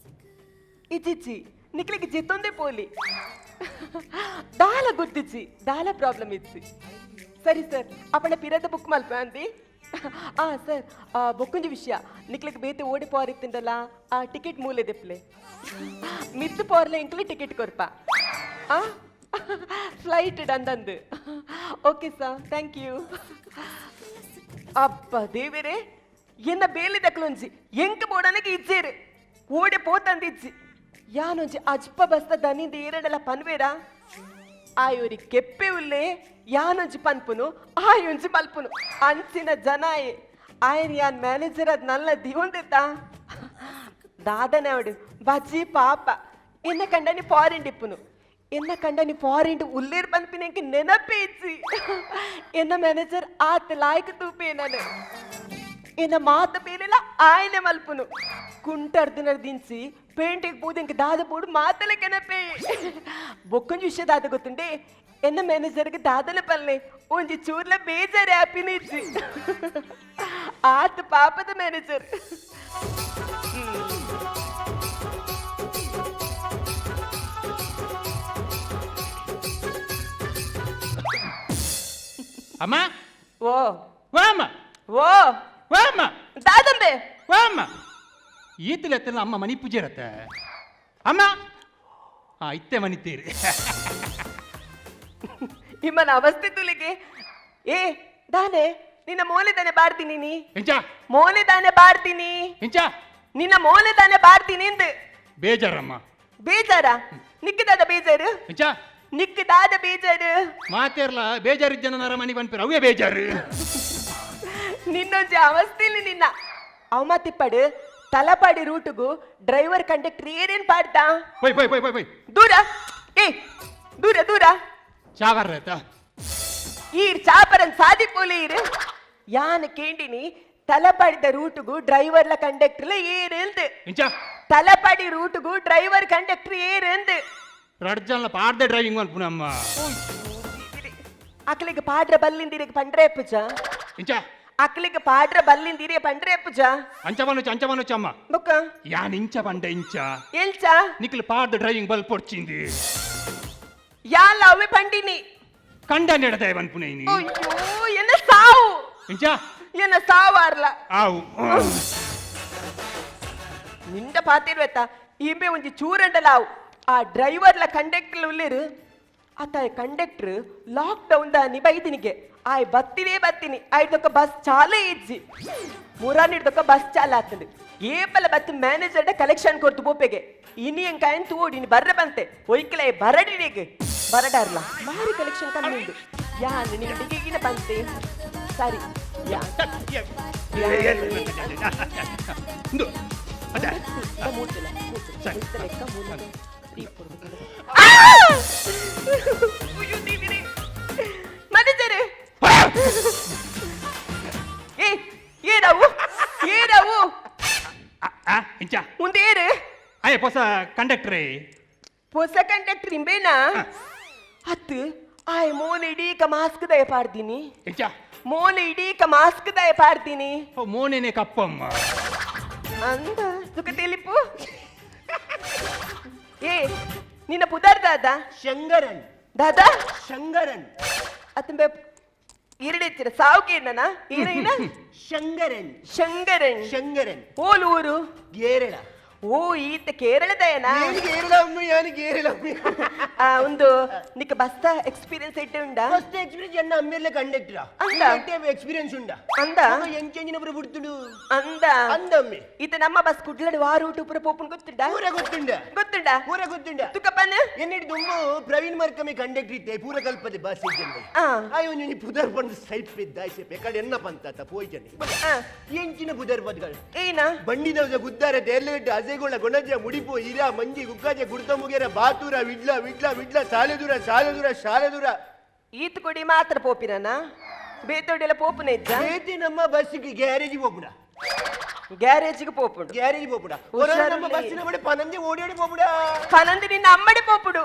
ಇಜ್ಜಿಜ್ಜಿ ನಿಕ್ಲಿಗೆ ಜಿತ್ತೊಂದೇ ಪೋಲಿ ದಾಲ ಗೊತ್ತಿಜ್ಜಿ ದಾಲ ಪ್ರಾಬ್ಲಮ್ ಇಜ್ಜಿ. ಸರಿ ಸರ್ ಅಪ್ಪಣ ಪಿರಾದ ಬುಕ್ ಮಲ್ಪ ಅಂದಿ. ಸರ್ ಬೊಕ್ಕೊಂಜಿ ವಿಷಯ ನಿಕ್ಲಿಗೆ ಬೇತೆ ಓಡಿ ಪೋರಿತ್ತಂಡಲ್ಲ ಆ ಟಿಕೆಟ್ ಮೂಲೆ ದೆಪ್ಲೆ ಮಿತ್ತು ಪೋರ್ಲೆ ಇಂಕ್ಲೆ ಟಿಕೆಟ್ ಕೊರ್ಪ ಫ್ಲೈಟ್ ಡಂದಂದು. Okay sir thank you. ಅಪ್ಪ ದೇವರೇ ಎನ್ನ ಬೇಲೆ ದಕ್ಲೊಂಜಿ ಎಂಕ್ ಬೋಡನಗೆ ಇಜ್ಜೇರು ಓಡೆ ಪೋತಂದಿಜ್ಜಿ ಯಾನೊಂಜಿ ಅಜ್ಪ ಬಸ್ತ ದನಿಂದ ಏರಡಲ ಪನ್ವೇರಾ ಆಯೋರಿ ಕೆಪ್ಪೆ ಉಲ್ಲೆ ಯಾನೊಂಜಿ ಪನ್ಪುನು ಆಯೊಂಜಿ ಮಲ್ಪುನು ಅಂಚಿನ ಜನಾಯೆ ಆಯನ್ ಯಾನ್ ಮ್ಯಾನೇಜರ್ ಅದ್ ನಲ್ಲ ದಿವೊಂದಿತ್ತ ದಾದನೆ ಅವಡು ಬಜ್ಜಿ ಪಾಪ ಎನ್ನ ಕಂಡನಿ ಫಾರಿನ್ ಡಿಪ್ಪುನು ಎನ್ನ ಕಂಡನಿ ಫಾರಿನ್ ಉಲ್ಲೇರ್ ಪನ್ಪಿನ ಎಂಕ್ ನೆನಪೇ ಇಜ್ಜಿ. ಎನ್ನ ಮ್ಯಾನೇಜರ್ ಆತ ಲಾಯ್ಕ್ ತೂಪೆ ನಾನು ಎನ್ನ ಮಾತ ಬೇಲೆಲ್ಲ ಆಯನೆ ಮಲ್ಪುನು ಕುಂಟರ್ದಿನ ದಿಂಚಿ ಪೇಂಟಿಗೆ ಪೂದಿಂಕ ದಾದ ಪೋಡು ಮಾತಲೆ ಕೆನಪೆ ಬೊಕ್ಕೊಂಜಿ ವಿಷಯ ದಾದ ಗೊತ್ತುಂಡೆ ಎನ್ನ ಮ್ಯಾನೇಜರ್ಗೆ ದಾದನೆ ಪಲ್ಲೆ ಒಂಜಿ ಚೂರ್ಲ ಬೇಜಾರು ಹ್ಯಾಪಿನ ಇಜ್ಜಿ ಆತ ಪಾಪದ ಮ್ಯಾನೇಜರ್. ಅಮ್ಮ ಓ ವಾಮ ಓ ವಾಮ ದಾದಂಬೆ ವಾಮ ಈತಲ ಎತ್ತಲ್ಲ ಅಮ್ಮ ಮನಿ ಪೂಜೆ ಇರತ್ತೆ ಅಮ್ಮ ಇತ್ತೆ ಮನಿತೀರಿ ಇಮ್ಮನ ಅವಸ್ಥೆ ತುಲಿಗೆ ಏ ದಾನೆ ನಿನ್ನ ಮೋಲೆ ತಾನೆ ಬಾರ್ತೀನಿ ನೀ ಎಂಚ ಮೋಲೆ ತಾನೆ ಬಾರ್ತೀನಿ ಎಂಚ ನಿನ್ನ ಮೋಲೆ ತಾನೆ ಬಾರ್ತೀನಿ ಎಂದು ಬೇಜಾರಮ್ಮ ಬೇಜಾರ ನಿಕ್ಕದಾದ ಬೇಜಾರು ಎಂಚ ನಿಕ್ಕದಾದ ಬೇಜಾರು ಮಾತೇರ್ಲ ಬೇಜಾರು ಜನರ ಮನೆಗೆ ಬಂದ್ಪಿರ ಅವೇ ಬೇಜಾರು ನಿನ್ನೊಂಜಿ ಅವಸ್ಥೆಲಿ ನಿನ್ನ ಅವ ತಿಪ್ಪಡು ತಲಪಾಡಿ ರೂಟುಗು ಡ್ರೈವರ್ ಕಂಡಕ್ಟರ್ ಏನೇನ್ ಪಾಡ್ತಾ ಪೊಯ್ ಪೊಯ್ ಪೊಯ್ ಪೊಯ್ ಪೊಯ್ ದೂರ ಏ ದೂರ ದೂರ ಚಾವರ್ ಆಯ್ತಾ ಈರ್ ಚಾಪರನ್ ಸಾದಿ ಪೋಲಿ ಇರು ಯಾನ್ ಕೇಂಡಿನಿ ತಲಪಾಡಿದ ರೂಟುಗು ಡ್ರೈವರ್ಲ ಕಂಡಕ್ಟರ್ಲ ಏರೆಂದು ಎಂಚ ತಲಪಾಡಿ ರೂಟುಗು ಡ್ರೈವರ್ ಕಂಡಕ್ಟರ್ ಏರೆಂದು ರಡ್ಜನ್ಲ ಪಾಡ್ದೆ ಡ್ರೈವಿಂಗ್ ಮಲ್ಪುನಮ್ಮ. ಅಕ್ಲಿಗೆ ಪಾಡ್ರ ಬಲ್ಲಿಂದಿರಿಗೆ ಪಂಡ್ರೆ ಪೂಜ ಇಂಚ ಅಕ್ಲಿಗೆ ಪಾಡ್ರ ಬಲ್ಲಿಂದಿರಿಗೆ ಪಂಡ್ರೆ ಪೂಜ ಅಂಚ ಬನುಚ ಅಂಚ ಬನುಚ ಅಮ್ಮ ಬೊಕ್ಕ ಯಾನ್ ಇಂಚ ಪಂಡ ಇಂಚ ಎಲ್ಚ ನಿಕ್ಲು ಪಾಡ್ದ ಡ್ರೈವಿಂಗ್ ಬಲ್ ಪೊಡ್ಚಿಂದಿ ಯಾಲ ಅವೇ ಪಂಡಿನಿ ಕಂಡ ನೆಡದೆ ಪನ್ಪುನೈನಿ ಅಯ್ಯೋ ಎನ್ನ ಸಾವು ಇಂಚ ಎನ್ನ ಸಾವಾರ್ಲ ಆವು ನಿಂಡ ಪಾತಿರ್ವೆತ್ತ ಈಂಬೆ ಒಂಜಿ ಚೂರಂಡಲಾವು ಆ ಡ್ರೈವರ್ಲ ಕಂಡಕ್ಟರ್ ಉಲ್ಲೇರು ಆತ ಕಂಡಕ್ಟರ್ ಲಾಕ್ ಡೌನ್ ದಾನಿ ಬೈದಿನಿಗೆ ಆಯ್ ಬತ್ತಿನೇ ಬತ್ತೀನಿ ಆಯ್ದೊಕ್ಕ ಬಸ್ ಚಾಲೇ ಇಜ್ಜಿ ಮುರಾನಿಡ್ದೊಕ್ಕ ಬಸ್ ಚಾಲ ಆತಂದು ಏಪಲ ಬತ್ತು ಮ್ಯಾನೇಜರ್ ಕಲೆಕ್ಷನ್ ಕೊಡ್ತು ಬೋಪೆಗೆ ಇನಿ ಎಂಕಾಯನ್ ತೋಡಿ ಇನಿ ಬರ್ರೆ ಬಂತೆ ಒಯ್ಕಲೆ ಬರಡಿನಿಗೆ ಬರಡಾರ್ಲ ಮಾರಿ ಕಲೆಕ್ಷನ್ ಕಮ್ಮಿ ಉಂಡು ಯಾನ್ ನಿನ್ನ ಬಂತೆ ಸರಿ ಯಾ ಮ್ಯಾನೇಜರ್ ಏ ಏರವು ಏರವು ಇಂಚ ಉಂದೇರು ಅಯ್ಯ ಹೊಸ ಕಂಡಕ್ಟ್ರೇ ಹೊಸ ಕಂಡಕ್ಟರ್ ಇಂಬೇನಾ ಅತ್ತು ಆಯ್ ಮೋನ್ ಇಡೀಕ ಮಾಸ್ಕ್ ದಯ ಪಾಡ್ದೀನಿ ಇಂಚ ಮೋನ್ ಇಡೀಕ ಮಾಸ್ಕ್ ದಯ ಪಾಡ್ದೀನಿ ಮೋನೇನೆ ಕಪ್ಪಮ್ಮ ಅಂದ ಸುಖ ತಿಳಿಪು ಏ ನಿನ್ನ ಪುದರ್ ದಾದಾ ಶಂಗರನ್ ದಾದಾ ಶಂಗರನ್ ಅತ್ತಂಬೆ ಇರಡಿತ್ತಿರ ಸಾವುಕೇನನ ಏನೇನ ಶಂಗರನ್ ಶಂಗರನ್ ಶಂಗರನ್ ಓಲ್ ಊರು ಕೇರಳ ಓ ಈತ ಕೇರಳದಯನಾ ಏನು ಕೇರಳ ಅಮ್ಮ ಯಾನು ಕೇರಳ ಆ ಒಂದು ನಿಕ್ಕ ಬಸ್ತ ಎಕ್ಸ್ಪೀರಿಯನ್ಸ್ ಇಟ್ಟೆ ಉಂಡಾ ಫಸ್ಟ್ ಎಕ್ಸ್ಪೀರಿಯನ್ಸ್ ಎನ್ನ ಅಮ್ಮೇಲೆ ಕಂಡಕ್ಟರ್ ಅಂದ? ಎಕ್ಸ್ಪೀರಿಯನ್ಸ್ ಉಂಡಾ ಅಂದ? ಎಂಚೆಂಜಿನ ಪುರ ಬಿಡ್ತುಡು ಅಂದ ಅಂದ ಅಮ್ಮೆ ಈತ ನಮ್ಮ ಬಸ್ ಕುಡ್ಲಡಿ ವಾರು ಊಟ ಪುರ ಪೋಪುನ್ ಗೊತ್ತುಂಡಾ ಪೂರ ಗೊತ್ತುಂಡ ಗೊತ್ತುಂಡಾ ಪೂರ ಗೊತ್ತುಂಡ ತುಕಪ್ಪನ ಎನ್ನಿಡ್ ದುಂಬು ಪ್ರವೀಣ್ ಮರ್ಕಮಿ ಕಂಡಕ್ಟರ್ ಇತ್ತೆ ಪೂರ ಕಲ್ಪದೆ ಬಸ್ ಇಜ್ಜಂದೆ ಆ. ಆಯೋ ನೀನು ಪುದರ್ ಬಂದು ಸೈಪ್ ಇದ್ದ ಐಸೆಪ್ ಎಕಡೆ ಎನ್ನ ಪಂತಾತ ಪೋಯ್ಜನೆ ಆ. ಎಂಚಿನ ಪುದರ್ ಬದ್ಗಳು ಏನ ಬಂಡಿದವಸ ಗುದ್ದಾರ ದೇರ್ಲೆಗಡ್ಡೆ ಅಸೆಗೋಳ ಗೊಣಜ ಮುಡಿಪು ಇರಾ ಮಂಜಿ ಗುಕ್ಕಾಜ ಗುಡ್ತ ಮುಗೇರ ಬಾತೂರ ವಿಡ್ಲ ವಿಡ್ಲ ವಿಡ್ಲ ಸಾಲೆದೂರ ಸಾಲೆದೂರ ಶಾಲೆದೂರ ಈತ ಕೊಡಿ ಮಾತ್ರ ಪೋಪಿನನ ಬೇತೊಡಿಲ ಪೋಪುನ ಇದ್ದ ಬೇತಿ ನಮ್ಮ ಬಸ್ಸಿಗೆ ಗ್ಯಾರೇಜ್ ಹೋಗ್ಬಿಡ ಗ್ಯಾರೇಜಿಗೆ ಪೋಪುಂಡು ಗ್ಯಾರೇಜ್ ಹೋಗ್ಬಿಡ ನಮ್ಮ ಬಸ್ಸಿನ ಬಡಿ ಪನಂಜೆ ಓಡಿ ಓಡಿ ಹೋಗ್ಬಿಡ ಪನಂದಿ ನಿನ್ನ ಅಮ್ಮಡಿ ಪೋಪುಡು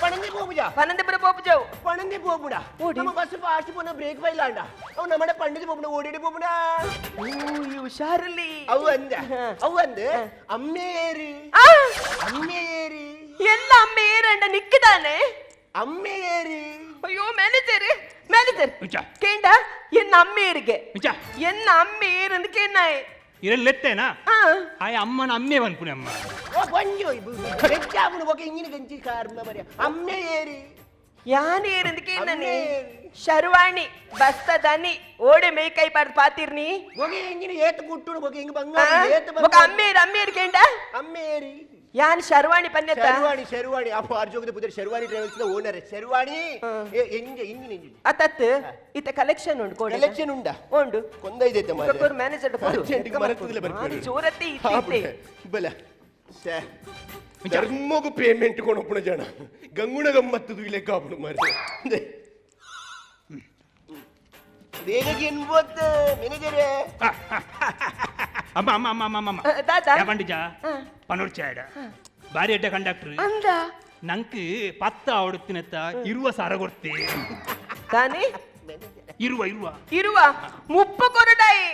ಪಣಂಜೆ ಪೋಪುಜ ಪನಂದಿ ಪುರ ಪೋಪುಜವು ಪಣಂಜೆ ಪೋಪುಡ ನಮ್ಮ ಬಸ್ ಫಾಸ್ಟ್ ಪೋನ ಬ್ರೇಕ್ ಫೈಲ್ ಆಂಡ ಅವ್ ನಮ್ಮಡೆ ಪಂಡಿತ ಪೋಪುಡ ಓಡಿ ಪೋಪುಡ ಹುಷಾರಲ್ಲಿ ಅವು ಅಂದ ಅವು ಅಂದ ಅಮ್ಮೇರಿ ಅಮ್ಮೇರಿ ಎಲ್ಲ ಅಮ್ಮೇರಂಡ ನಿಕ್ಕಿದಾನೆ ಅಮ್ಮೇರಿ ಅಯ್ಯೋ ಮ್ಯಾನೇಜರ್ ಮ್ಯಾನೇಜರ್ ಕೇಂಡ ಎನ್ನ ಅಮ್ಮೇರಿಗೆ ಎನ್ನ ಅಮ್ಮೇರ್ ಅಂದ್ ಕೇನಾಯ್ ಇರಲ್ಲೆತ್ತೇನಾ ಆಯ ಅಮ್ಮನ ಅಮ್ಮೆ ಪನ್ಪುನೆ ಅಮ್ಮ ಓ ಬಂಜು ಬೆಚ್ಚಾಪುಡು ಬೊಕ ಇಂಜಿನ ಗಂಚಿ ಕಾರ್ಮ ಮರ್ಯ ಅಮ್ಮೇರಿ ಯಾನೇರ್ ಅಂದ್ ಕೇನನೆ ಶರ್ವಾಣಿ ಬಸ್ತ ದನಿ ಓಡೆ ಮೇಕೈ ಪಾಡ್ದು ಪಾತಿರ್ನಿ ಬೊಗೆ ಇಂಜಿನ ಏತ ಕುಟ್ಟುಡು ಬೊಕ ಇಂಗ ಬಂಗಾರ ಏತ ಬೊಕ ಅಮ್ಮೇರ್ ಅಮ್ಮೇರ್ ಕೇಂಡ ಅಮ್ಮೇರಿ ಯಾನ್ ಶರ್ವಾಣಿ ಪನ್ಯತ ಶರ್ವಾಣಿ ಶರ್ವಾಣಿ ಅಪ್ಪ ಅರ್ಜೋಗದ ಪುದರ್ Sharvani travels the owner Sharvani ಎಂಜ ಇಂಜಿನ ಇಂಜಿನ ಅತತ್ ಇತ ಕಲೆಕ್ಷನ್ ಉಂಡು ಕೋಡೆ ಕಲೆಕ್ಷನ್ ಉಂಡಾ ಉಂಡು ಕೊಂದೈದೈತೆ ಮಾರ್ರೆ. ಒಕ್ಕೊರು ಮ್ಯಾನೇಜರ್ ಕೊಡು ಅರ್ಜೆಂಟಿಗೆ ಮರೆತುದಿಲ್ಲ ಬರ್ಪೇರು. ಚೋರತಿ ಇತ್ತಿತ್ತೆ ಬಲ ಶ್ಯೆ. ಧರ್ಮಗು ಪೇಮೆಂಟ್ ಕೊಣಪುಣ ಜನ ಗಂಗುಣ ಗಮ್ಮತ್ತದು ಇಲೆ ಕಾಪುಣ ಮಾರ್ರೆ. ಬೇಗ ಗೆನ್ಬೋತ್ ಮ್ಯಾನೇಜರೇ ಅಮ್ಮ ಅಮ್ಮ ಅಮ್ಮ ಅಮ್ಮ ಅಮ್ಮ ದಾದಾ ಪಂಡಿಜ ಪನೊಡ್ಚಾಯಡ ಬಾರಿ ಅಡ್ಡ ಕಂಡಕ್ಟರ್ ಅಂದ ನಂಕ್ ಪತ್ತ ಅವಡುತ್ತಿನತ್ತ ಇರುವ ಸಾರ ಕೊಡ್ತಿ ತಾನೇ ಇರುವ ಇರುವ ಇರುವ ಮುಪ್ಪ ಕೊರಡಾಯಿ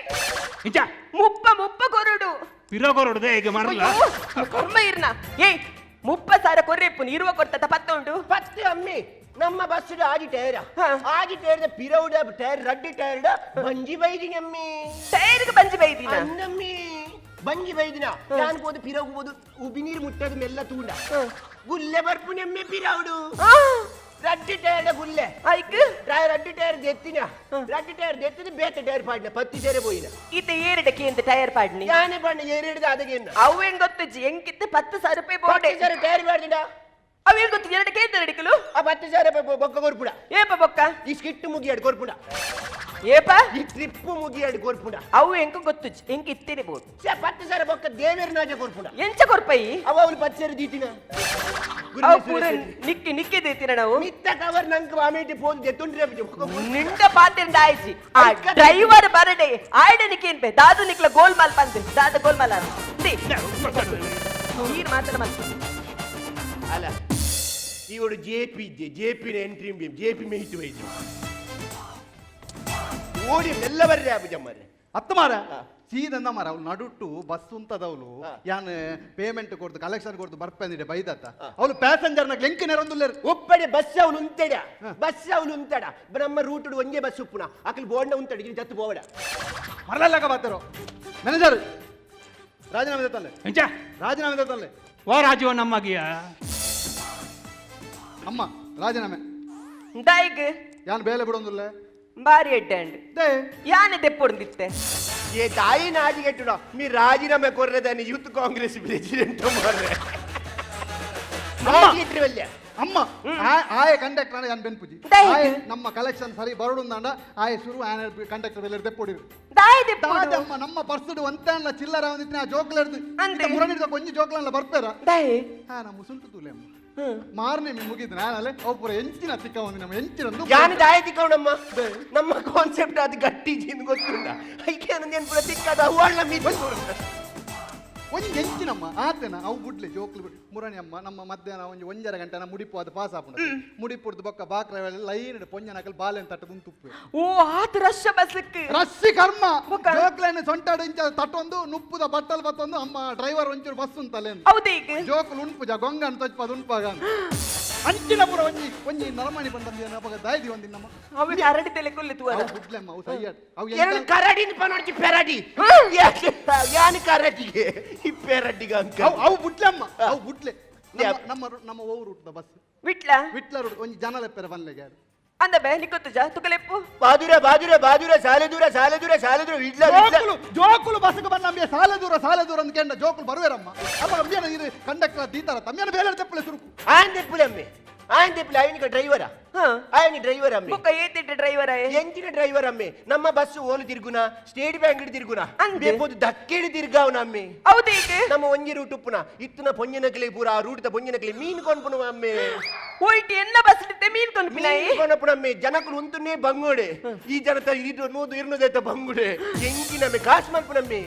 ಇಂಚ ಮುಪ್ಪ ಮುಪ್ಪ ಕೊರಡು ಪಿರ ಕೊರಡುದೇ ಈಗ ಮರಲ್ಲ ಕರ್ಮ ಇರ್ನ ಏಯ್ ಮುಪ್ಪ ಸಾರ ಕೊರ್ರೆಪ್ಪುನು ಇರುವ ಕೊಡ್ತತ ಪತ್ತ ಉಂಡು ಪತ್ತೆ ಅಮ್ಮಿ ನಮ್ಮ ಬಸ್ ಆಜಿ ಟೈರ್ ಆಜಿ ಟೈರ್ ಪಿರೌಡ ಟೈರ್ ರಡ್ಡಿ ಟೈರ್ ಬಂಜಿ ಬೈದಿನಿ ಅಮ್ಮಿ ಟೈರ್ಗೆ ಬಂಜಿ ಬೈದಿನ ಅಂದಮ್ಮಿ ಬಂಜಿ ಬೈದಿನ ನಾನು ಹೋದು ಪಿರವು ಹೋದು ಉಬಿ ನೀರು ಮುಟ್ಟದ ಮೆಲ್ಲ ತೂಂಡ ಗುಲ್ಲೆ ಬರ್ಪುನಿ ಅಮ್ಮಿ ಪಿರೌಡು ರಡ್ಡಿ ಟೈರ್ ಗುಲ್ಲೆ ಐಕ್ Reddy tyre ದೆತ್ತಿನ Reddy tyre ದೆತ್ತಿನ ಬೇತ tyre ಪಾಡಿನ ಪತ್ತಿ ಸೇರೆ ಪೋಯಿನ ಈತ ಏರಿಡಕ್ಕೆ ಎಂತ ಟೈರ್ ಪಾಡ್ನಿ ಯಾನೆ ಪಾಡಿನ ಏರಿಡ್ದ ಅದಕ್ಕೆ ಅವು ಹೆಂಗ್ ಗೊತ್ತುಜ್ಜಿ ಹೆಂಗಿತ್ತು 10,000 ರೂಪಾಯಿ ಬೋಡೆ 10,000 ಟೈರ್ ಪಾಡ್ದಿನ ಅವು ಹೆಂಗ್ ಗೊತ್ತು ಎರಡಕ್ಕೆ ಎಂತ ನಡಿಕಲು ಆ 10,000 ರೂಪಾಯಿ ಬೊಕ್ಕ ಕೊರ್ಪುಡ ಏಪ ಬೊಕ್ಕ ಈ ಸ್ಕಿಟ್ ಮುಗಿಯಾಡು ಕೊರ್ಪುಡ ಏಪ ಈ ಟ್ರಿಪ್ ಮುಗಿಯಾಡು ಕೊರ್ಪುಡ ಅವು ಹೆಂಗ ಗೊತ್ತುಜ್ಜಿ ಹೆಂಗ್ ಇತ್ತಿರಬಹುದು 10,000 ಬೊಕ್ಕ ದೇವೇರ್ ನಾಜ ಕೊರ್ಪುಡ ಎಂಚ ಕೊರ್ಪೈ ಅವ ಅವನು 10,000 ದೀತಿನ ಅವು ಪೂರ ನಿಕ್ಕಿ ನಿಕ್ಕಿ ದೇತಿನ ನಾವು ಮಿತ್ತ ಕವರ್ ನಂಗೆ ಆಮೇಲೆ ಫೋನ್ ದೆತ್ತುಂಡ್ರೆ ನಿಂಡ ಪಾತಿರಂಡ ಆಯ್ಚಿ ಆ ಡ್ರೈವರ್ ಬರಡೆ ಆಯ್ಡೆ ನಿಕ್ಕೇನ್ ಬೇ ದಾದು ನಿಕ್ಲ ಗೋಲ್ಮಾಲ್ ಬಂದು ದಾದ ಗೋಲ್ಮಾಲ್ ಆದ ನೀರು ಮಾತ್ರ ಮಲ್ತು ಅಲ್ಲ ಇವಳು ಜೆ ಪಿ ಇದ್ದೆ ಜೆ ಪಿನ ಎಂಟ್ರಿ ಜೆ ಪಿ ಮೇಯ್ತು ವೈದ್ಯ ಓಡಿ ಮೆಲ್ಲ ಬರ್ರೆ ಅಬುಜಮ್ಮರೆ ಅತ್ತ ಮಾರ ಸೀದಂದ ಮಾರ ಅವಳು ನಡುಟ್ಟು ಬಸ್ ಉಂತದವಳು ಯಾನ್ ಪೇಮೆಂಟ್ ಕೊಡ್ದು ಕಲೆಕ್ಷನ್ ಕೊಡ್ದು ಬರ್ಪಂದಿಡೆ ಬೈದತ್ತ ಅವಳು ಪ್ಯಾಸೆಂಜರ್ನ ಲೆಂಕ್ ನೆರೊಂದುಲ್ಲೇರು ಒಪ್ಪಡೆ ಬಸ್ ಅವಳು ಉಂತಡ ಬಸ್ ಅವಳು ಉಂತಡ ನಮ್ಮ ರೂಟ್ ಒಂಜೇ ಬಸ್ ಉಪ್ಪುನ ಅಕಲ್ ಬೋರ್ಡ್ನ ಉಂತಡ ಇಲ್ಲಿ ಜತ್ತು ಬೋಡ ಮರಲಕ್ಕ ಬಾತರೋ ಮ್ಯಾನೇಜರ್ ರಾಜೀನಾಮೆ ತಲ್ಲೆ ರಾಜೀನಾಮೆ ತಲ್ಲೆ ಓ ರಾಜೀವ ನಮ್ಮಗಿಯ ಅಮ್ಮ ರಾಜೀನಾಮೆ ದಾಯಿಗ್ ಯಾನ್ ಬೇಲೆ ಬಿಡೊಂದುಲ್ಲೆ ಬಾರಿ ಎಡ್ಡೆ ಯಾನೆ ದೆಪ್ಪೊಡ್ದಿತ್ತೆ ಏ ತಾಯಿ ನಾಜಿಗೆಟ್ಟುಡ ಮೀ ರಾಜೀನಾಮೆ ಕೊರ್ರೆದಾನಿ ಯೂತ್ ಕಾಂಗ್ರೆಸ್ ಪ್ರೆಸಿಡೆಂಟ್ ಮಾರ್ರೆ ಅಮ್ಮ ಆಯೆ ಕಂಡಕ್ಟರ್ ಯಾನ್ ಬೆನ್ಪುಜಿ ಆಯೆ ನಮ್ಮ ಕಲೆಕ್ಷನ್ ಸರಿ ಬರಡುಂದಾಂಡ ಆಯೆ ಶುರು ಆಯೆ ಕಂಡಕ್ಟರ್ ಬೆಲೆ ದೆಪ್ಪೊಡಿರು ದಾದಮ್ಮ ನಮ್ಮ ಪರ್ಸುಡು ಒಂತಾನ್ಲ ಚಿಲ್ಲರ ಒಂದಿತ್ತಿನ ಆ ಜೋಕ್ಲರ್ದು ಮುರಣಿದ ಕೊಂಜಿ ಜೋಕ್ಲನ್ಲ ಬರ್ಪೇರ ಹಾ ನಮ್ಮ ಸುಂಟು ತೂಲೆ ಅಮ್ಮ ಮಾರನೇ ಮಿ ಮುಗಿದ್ ನಾನಲ್ಲೇ ಅವು ಪೂರ ಎಂಚಿನ ತಿಕ್ಕ ಒಂದು ನಮ್ಮ ಎಂಚಿನ ಯಾನ್ ದಾಯ ತಿಕ್ಕವನಮ್ಮ ನಮ್ಮ ಕಾನ್ಸೆಪ್ಟ್ ಅದು ಗಟ್ಟಿ ಜಿಂದ ಗೊತ್ತುಂಡ ಐಕೆ ನಂದೇನು ಪೂರ ತಿಕ್ಕದ ಹೂವಳ್ಳ ಮಿತ್ತು ಒಂಜಿ ಎಂಚಿನಮ್ಮ ಆತನ ಅವು ಬುಡ್ಲೆ ಜೋಕ್ಲು ಬಿಡ್ ಮುರಣಿ ಅಮ್ಮ ನಮ್ಮ ಮಧ್ಯಾಹ್ನ ಒಂಜಿ ಒಂಜರ ಗಂಟೆನ ಮುಡಿಪು ಅದು ಪಾಸ್ ಆಪುಂಡು ಮುಡಿಪುಡ್ದು ಬೊಕ್ಕ ಬಾಕ್ರ ಲೈನ್ ಪೊಂಜನಕಲ್ ಬಾಲೆನ್ ತಟ್ಟದು ತುಪ್ಪು ಓ ಆತ ರಶ್ಶ ಬಸ್ಕ್ ರಸ್ಸಿ ಕರ್ಮ ಜೋಕ್ಲೈನ್ ಸೊಂಟಾಡು ಇಂಚ ತಟ್ಟೊಂದು ನುಪ್ಪುದ ಬಟ್ಟಲ್ ಬತ್ತೊಂದು ಅಮ್ಮ ಡ್ರೈವರ್ ಒಂಚೂರು ಬಸ್ ಉಂತಲೆ ಜೋಕ್ಲು ಉಣ್ಪುಜ ಗೊಂಗನ್ ತೊಚ್ಪದ ಉಣ್ಪಾಗ ಅಂಚಿನ ಪುರ ಒಂಜಿ ಒಂಜಿ ನರಮಣಿ ಬಂದ ಅಪಗ ದಾಯ್ದಿ ಒಂದಿ ನಮ್ಮ ಅವು ಕರಡಿ ತಲೆ ಕೊಲ್ಲಿತು ಅವು ಬುಡ್ಲೆಮ್ಮ ಅವು ಸಯ್ಯಾಡ್ ಅವು ಎರಡು ಕರಡಿನ ಪನೋಡ್ಚಿ ಪೆರಡಿ ಯಾನ್ ಕರಡಿಗೆ ಈ ಪೆರಡಿಗೆ ಅಂಕ ಅವು ಅವು ಬುಡ್ಲೆಮ್ಮ ಅವು ಬುಡ್ಲೆ ನಮ್ಮ ನಮ್ಮ ಓ route the bus Vitla Vitla root ಒಂಜಿ ಜನ ಲೆಪ್ಪೆರ ಬನ್ಲೆಗೆ ಅಂದ ಬೇ ನಿಕ್ಕೊತ್ತುಜ ತುಕಲೆಪ್ಪು ಬಾದುರ ಬಾದುರ ಬಾದುರ ಸಾಲೆ ದೂರ ಸಾಲೆ ದೂರ ಸಾಲೆ ದೂರ ವಿಟ್ಲ ಜೋಕುಲು ಜೋಕುಲು ಬಸ್ಗೆ ಬಂದ ನಮಗೆ ಸಾಲೆ ದೂರ ಸಾಲೆ ದೂರ ಅಂತ ಕೆಂಡ ಜೋಕುಲು ಬರುವೆರಮ್ಮ ಅಮ್ಮ ಅಮ್ಮಿಯನ ಇದು ಕಂಡಕ್ಟರ್ ದೀತಾರ ತಮ್ಮಿಯನ ಬೇಲೆ ತೆಪ್ಪಲೆ ಸುರುಕು ಆನ್ ತೆಪ್ಪಲೆ ಅಮ್ಮೆ ಆನ್ ತೆಪ್ಪಲೆ ಆಯನಿಕ ಡ್ರೈವರ ಆಯನಿ ಡ್ರೈವರ್ ಅಮ್ಮೆ ಬೊಕ್ಕ ಏತಿಟ್ಟ ಡ್ರೈವರ್ ಎಂಚಿನ ಡ್ರೈವರ್ ಅಮ್ಮೆ ನಮ್ಮ ಬಸ್ ಓಲು ತಿರುಗುನ ಸ್ಟೇಟ್ ಬ್ಯಾಂಕ್ ತಿರುಗುನ ಬೇಪೋದು ದಕ್ಕೇಳಿ ತಿರ್ಗಾವನ ಅಮ್ಮೆ ಹೌದು ನಮ್ಮ ಒಂಜಿ ರೂಟ್ ಉಪ್ಪುನ ಇತ್ತುನ ಪೊಂಜನಕ್ಲೆ ಪೂರ ಆ ರೂಟ್ ಪೊಂಜನಕ್ಲೆ ಮೀನ್ ಕೊಂಡ್ಪುನ ಅಮ್ಮೆ ಹೋಯ್ಟಿ ಎನ್ನ ಬಸ್ ಇತ್ತೆ ಮೀನ್ ಕೊಂಡ್ಪಿನ ಕೊಂಡ್ಪುನ ಅಮ್ಮೆ ಜನಕುಲು ಉಂತುನೇ ಬಂಗೋಡೆ ಈ ಜನತ ಇರು ನೂದು ಇರ್ನದೈತ ಬಂಗುಡೆ ಎಂಚಿನಮ್ಮೆ ಕಾಸು ಮಲ್ಪುನಮ್ಮೆ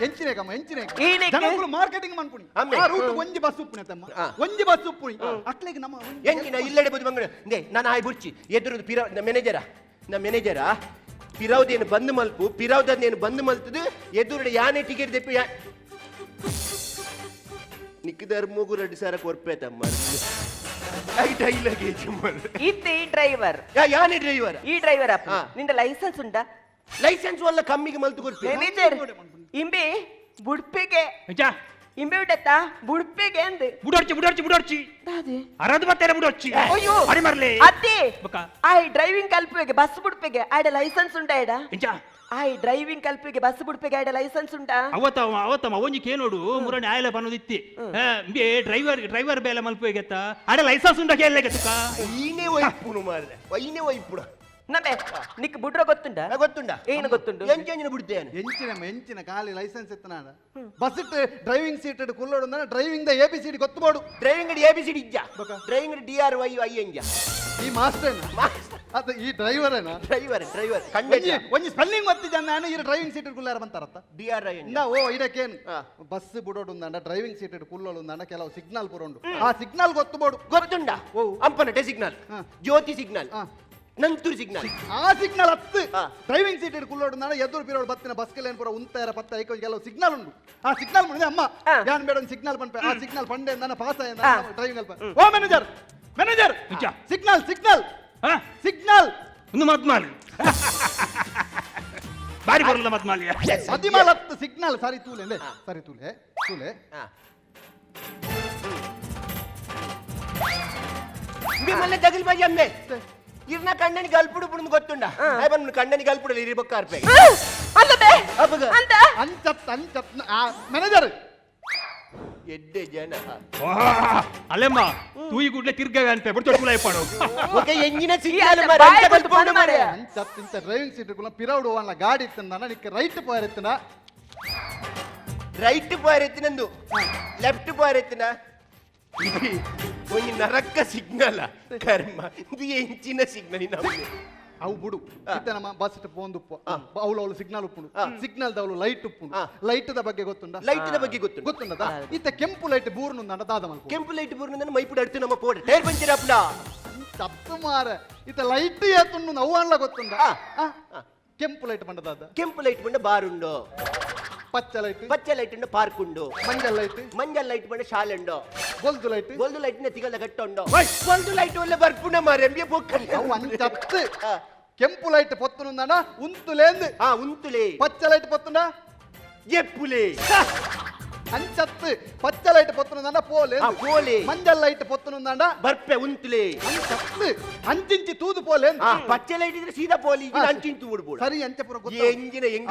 ಎಂಚಿನೇಕಮ್ಮ ಎಂಚಿನೇ ಜನಕುಲು ಮಾರ್ಕೆಟಿಂಗ್ ಮನ್ಪುಣಿ ಆ ರೂಟ್ ಒಂಜಿ ಬಸ್ ಉಪ್ಪುನೆ ತಮ್ಮ ಒಂಜಿ ಬಸ್ ಉಪ್ಪುಣಿ ಅಕ್ಲೆಗ್ ನಮ್ಮ ಎಂಚಿನ ಇಲ್ಲಡೆ ಬುದು ಬಂಗುಡೆ ನೇ ನಾನು ಆಯ್ ಬುರ್ಚಿ ಎದುರುದು ಪಿರ ಮ್ಯಾನೇಜರ ನಮ್ಮ ಮ್ಯಾನೇಜರ ಪಿರೌದೇನು ಬಂದ್ ಮಲ್ಪು ಪಿರೌದನ್ನೇನು ಬಂದ್ ಮಲ್ತದು ಎದುರುಡೆ ಯಾನೆ ಟಿಕೆಟ್ ದೆಪ್ಪು ಯಾ ನಿಕ್ಕದಾರ್ ಮೂಗು 2 ಸಾವಿರ ಕೊರ್ಪೆ ತಮ್ಮ ಇತ್ತೆ ಈ ಡ್ರೈವರ್ ಯಾನೆ ಡ್ರೈವರ್ ಈ ಡ್ರೈವರ್ ಅಪ್ಪ ನಿಂದ ಲೈಸೆನ್ಸ್ ಉಂಟಾ ಲೈಸೆನ್ಸ್ ವಲ್ಲ ಕಮ್ಮಿಗೆ ಮಲ್ತು ಕೊರ್ಪೆ ಮ್ಯಾನೇಜರ್ ಇಂಬೆ ಬುಡ್ಪಿಗೆ ಇಂಬೆ ಬಿಡತ್ತಾ ಬುಡ್ಪಿಗೆ ಅಂದೆ ಬುಡೊರ್ಚಿ ಬುಡೊರ್ಚಿ ಬುಡೊರ್ಚಿ ಅರದು ಬತ್ತಾರೆ ಬುಡೊರ್ಚಿ ಅಯ್ಯೋ ಅರೆ ಮರ್ಲೆ ಅತ್ತೆ ಆಯ್ ಡ್ರೈವಿಂಗ್ ಕಲ್ಪುವೆಗೆ ಬಸ್ ಬುಡ್ಪಿಗೆ ಆಡ ಲೈಸೆನ್ಸ್ ಉಂಟಾ ಇಡ ಆಯ್ ಡ್ರೈವಿಂಗ್ ಕಲ್ಪಿಗೆ ಬಸ್ ಬುಡ್ಪಿಗೆ ಆಡ ಲೈಸೆನ್ಸ್ ಉಂಟಾ ಅವತ್ತವ ಅವತ್ತಮ್ಮ ಒಂಜಿ ಕೇನೋಡು ಮುರಣಿ ಆಯಲ ಬನ್ನೋದಿತ್ತಿ ಇಂಬೆ ಡ್ರೈವರ್ ಡ್ರೈವರ್ ಬೇಲೆ ಮಲ್ಪುವೆಗೆತ್ತ ಆಡ ಲೈಸೆನ್ಸ್ ಉಂಟಾ ಕೇಳಲೆ ತುಕ ಐನೇ ವೈಪುನು ಮಾರ್ರೆ ಐನೇ ವೈಪುಣ ನಮ್ಮೆ ನಿಕ್ ಬುಡ್ರ ಗೊತ್ತುಂಡ ಗೊತ್ತುಂಡ ಏನು ಗೊತ್ತುಂಡು ಎಂಚಿನ ಬಿಡ್ತೇನೆ ಎಂಚಿನ ಎಂಚಿನ ಖಾಲಿ ಲೈಸೆನ್ಸ್ ಇತ್ತನಾಡ ಬಸ್ ಡ್ರೈವಿಂಗ್ ಸೀಟ್ ಕುಲ್ಲೋಡು driving the A B C D ಗೊತ್ತು ಬೋಡು driving A B C D ಇಜ್ಜ driving D R Y I ಎಂಜ ಈ ಮಾಸ್ಟರ್ ಅದು ಈ ಡ್ರೈವರ್ ಏನಾ ಡ್ರೈವರ್ ಡ್ರೈವರ್ ಕಂಡಕ್ಟರ್ ಒಂಜಿ ಸ್ಪೆಲ್ಲಿಂಗ್ ಗೊತ್ತಿದ್ದ ನಾನು ಈ ಡ್ರೈವಿಂಗ್ ಸೀಟ್ ಕುಲ್ಲಾರ ಬಂತಾರತ್ತ ಡಿ ಆರ್ I ಇಂದ ಓ ಇದಕ್ಕೇನು ಬಸ್ ಬುಡೋಡು ಉಂದಾಂಡ ಡ್ರೈವಿಂಗ್ ಸೀಟ್ ಕುಲ್ಲೋಡು ಉಂದಾಂಡ ಕೆಲವು ಸಿಗ್ನಲ್ ಪುರೋಂಡು ಆ ಸಿಗ್ನಲ್ ಗೊತ್ತು ಬೋಡು ಗೊತ್ತುಂಡ ಓ ಅಂಪನಟೆ signal Jyothi signal Nanthoor signal ಆ ಸಿಗ್ನಲ್ ಹತ್ತು ಡ್ರೈವಿಂಗ್ ಸೀಟ್ ಕುಲ್ಲೋಡು ನಾಳೆ ಎದುರು ಪಿರೋಡು ಬತ್ತಿನ ಬಸ್ ಏನ್ ಪೂರ ಉಂತಾರ ಪತ್ತ ಐಕೊ ಕೆಲವು ಸಿಗ್ನಲ್ ಉಂಟು ಆ ಸಿಗ್ನಲ್ ಮುಂದೆ ಅಮ್ಮ ಯಾನ್ ಬೇಡ ಒಂದು ಸಿಗ್ನಲ್ ಪಂಪೆ ಆ ಸಿಗ್ನಲ್ ಪಂಡೆ ನನ್ನ ಪಾಸ್ ಆಯ ಡ್ರೈವಿಂಗ್ ಅಲ್ಪ ಓ manager manager signal signal signal ಒಂದು ಮತ್ಮಾಲಿ ಬಾರಿ ಬರಲ್ಲ ಮತ್ಮಾಲಿ ಹದಿಮಾಲ್ ಹತ್ತು ಸಿಗ್ನಲ್ ಸಾರಿ ತೂಲೆ ಲೇ ಸಾರಿ ತೂಲೆ ತೂಲೆ మిమ్మల్ని తగిలిపోయి అమ్మే ಇರ್ನ ಕಣ್ಣನಿಗೆ ಅಲ್ಪುಡು ಪುಡು ಗೊತ್ತುಂಡ ಬಂದು ಕಣ್ಣನಿಗೆ ಅಲ್ಪುಡು ಇರಿ ಬೊಕ್ಕ ಅಂಚತ್ ಅಂಚತ್ ಮ್ಯಾನೇಜರ್ ಎಡ್ಡೆ ಜನ ಅಲ್ಲೆಮ್ಮ ತೂಯಿ ಗುಡ್ಲೆ ತಿರ್ಗವೆ ಅಂತ ಬಿಡ್ತೊಟ್ಟು ಪಾಡು ಓಕೆ ಎಂಜಿನ ಸಿಗ್ನಲ್ ಮಾರೆ ಅಂಚ ಕಲ್ಪುಂಡು ಮಾರೆ ಅಂಚತ್ ಇಂಚ ಡ್ರೈವಿಂಗ್ ಸೀಟ್ ಕುಲ ಪಿರೌಡು ವಲ್ಲ ಗಾಡಿ ಇತ್ತಂದ ನಿಕ್ಕೆ ರೈಟ್ ಪೋಯರ್ ರೈಟ್ ಪೋಯರ್ ಇತ್ತಿನಂದು ಲೆಫ್ಟ್ ಪೋಯರ್ ಇತ್ತಿನ ಒಂಜಿ ನರಕ ಸಿಗ್ನಲ್ ಕರ್ಮ ಇದು ಎಂಚಿನ ಸಿಗ್ನಲ್ ನಮಗೆ ಅವು ಬುಡು ಇತ್ತೆ ನಮ್ಮ ಬಸ್ ಪೋಂದುಪ್ಪ ಅವಳು ಅವಳು ಸಿಗ್ನಲ್ ಉಪ್ಪುಂಡು ಸಿಗ್ನಲ್ ದವಳು ಲೈಟ್ ಉಪ್ಪುಂಡು ಲೈಟ್ the ಬಗ್ಗೆ ಗೊತ್ತುಂಡ ಲೈಟ್ the ಬಗ್ಗೆ ಗೊತ್ತುಂಡು ಗೊತ್ತುಂಡದ ಇತ್ತೆ ಕೆಂಪು ಲೈಟ್ ಬೂರ್ನುಂದ ದಾದ ಮಲ್ಪು ಕೆಂಪು ಲೈಟ್ ಬೂರ್ನುಂದ ಮೈಪುಡು ಅಡ್ತು ನಮ್ಮ ಪೋಡ ಟೈರ್ ಪಂಚರ್ ಆಪುಂಡ ತಪ್ಪು ಮಾರ ಇತ್ತೆ ಲೈಟ್ ಏತುಂಡು ಅವು ಅನ್ಲ ಗೊತ್ತುಂಡ ಕೆಂಪು ಲೈಟ್ ಪಂಡದಾದ ಕೆಂಪು ಲೈಟ್ ಪಂಡ ಬಾರ್ ಉಂಡು. ಪಚ್ಚ ಲೈಟ್. ಪಚ್ಚ ಲೈಟ್ ಉಂಡು ಪಾರ್ಕ್ ಉಂಡು. ಮಂಜಲ್ ಲೈಟ್. ಮಂಜಲ್ ಲೈಟ್ ಪಂಡ ಶಾಲೆ ಉಂಡು. ಬೊಲ್ದು ಲೈಟ್. ಬೊಲ್ದು ಲೈಟ್ ನ ತಿಗಲ ಗಟ್ಟ ಉಂಡು. ಬೊಲ್ದು ಲೈಟ್ ಒಳ್ಳೆ ಬರ್ಪುನ ಮಾರೆ ಬೊಕ್ಕಲೆ. ಅವು ಅಂಚತ್ತು. ಕೆಂಪು ಲೈಟ್ ಪೊತ್ತುನುಂದಣ ಉಂತುಲೇಂದು. ಆ ಉಂತುಲೇ. ಪಚ್ಚ ಲೈಟ್ ಪೊತ್ತುಂಡ ಎಪ್ಪುಲೇ. ಅಂಚತ್ತು. ಪಚ್ಚ ಲೈಟ್ ಪೊತ್ತುನುಂದಣ ಪೋಲೆ. ಪೋಲೆ. ಮಂಜಲ್ ಲೈಟ್ ಪೊತ್ತುನುಂದಣ ಬರ್ಪೆ ಉಂತುಲೇ. ಅಂಚತ್ತು. ಅಂಚಿಂಚಿ ತೂದು ಪೋಲೆ. ಪಚ್ಚ ಲೈಟ್ ಇದ್ರೆ ಸೀದಾ ಪೋಲಿ, ಅಂಚಿಂಚಿ ತೂಡು ಸರಿ. ಅಂಚೆ ಪೂರ ಗೊತ್ತು ಎಂಜಿನ ಹೆಂಗ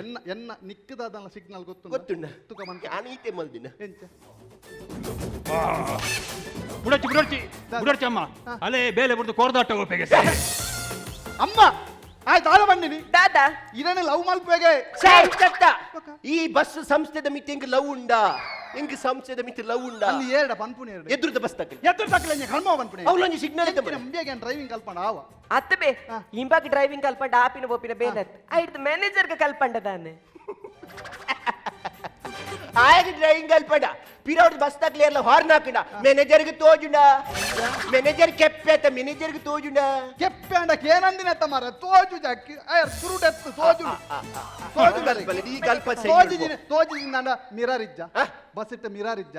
ಎನ್ನ ಎನ್ನ ನಿಕ್ಕದಾದ ಸಿಗ್ನಲ್ ಗೊತ್ತು ಗೊತ್ತುಂಡ ತುಕ ಮಂತ ಅನೀತೆ ಮಲ್ದಿನ ಎಂಚ ಬುಡಚಿ ಬುಡಚಿ ಬುಡಚಿ ಅಮ್ಮ ಅಲೆ ಬೇಲೆ ಬುಡ್ದು ಕೋರ್ದಾಟ ಹೋಗ್ಬೇಕೆ ಅಮ್ಮ. ಆಯ್ತು ಆಲ ಬನ್ನಿನಿ ದಾದಾ ಇದನ್ನ ಲವ್ ಮಲ್ಪೇಗೆ. ಈ ಬಸ್ ಸಂಸ್ಥೆದ ಮಿತಿ ಎಂಕ್ ಲವ್ ಉಂಡಾ? ಎಂಕ್ ಸಂಸ್ಥೆದ ಮಿತಿ ಲವ್ ಉಂಡಾ? ಅಲ್ಲಿ ಏರಡ ಪನ್ಪುನಿ ಏರಡ ಎದುರುದ ಬಸ್ ತಕ್ಕಲಿ ಎದುರು ತಕ್ಕಲೆ ಕರ್ಮ ಪನ್ಪುನಿ ಅವಲೊಂಜಿ ಸಿಗ್ನಲ್ ಇದ್ದ ನಂಬಿಗೆ ಡ್ರೈವಿಂಗ್ ಕಲ್ಪಂಡ ಆವ ಅತ್ತಬೆ ಇಂಬಾಕ್ ಡ್ರೈವಿಂಗ್ ಕಲ್ಪಂಡ ಆಪಿನ ಬೋಪಿನ ಬೇಲತ್ ಐಡ್ದು ಮ್ಯಾನೇಜರ್ಗೆ ಕಲ್ಪಂಡ ದಾನೆ ಆಯಗ ಡ್ರೈವಿಂಗ್ ಕಲ್ಪಂಡ ಪಿರೌಡ್ ಬಸ್ ತಕ್ಕಲೆ ಎಲ್ಲ ಹಾರ್ನ್ ಹಾಕಂಡ ಮ್ಯಾನೇಜರ್ಗೆ ತೋಜುಂಡ ಮ್ಯಾನೇಜರ್ ಕೆಪ್ಪೆತ ಮ್ಯಾನೇಜರ್ಗೆ ತೋಜುಂಡ ಕೆಪ್ಪೆ ಅಂಡ ಕೇನಂದಿನ ತಮಾರ ತೋಜು ಜಾಕಿ ಆಯರ್ ಸುರುಡೆತ್ತು ತೋಜು ತೋಜು ಈ ಕಲ್ಪ ತೋಜಿದಿನ ತೋಜಿದಿನ ಮಿರರ್ ಇಜ್ಜ ಬಸ್ ಇಟ್ಟ ಮಿರರ್ ಇಜ್ಜ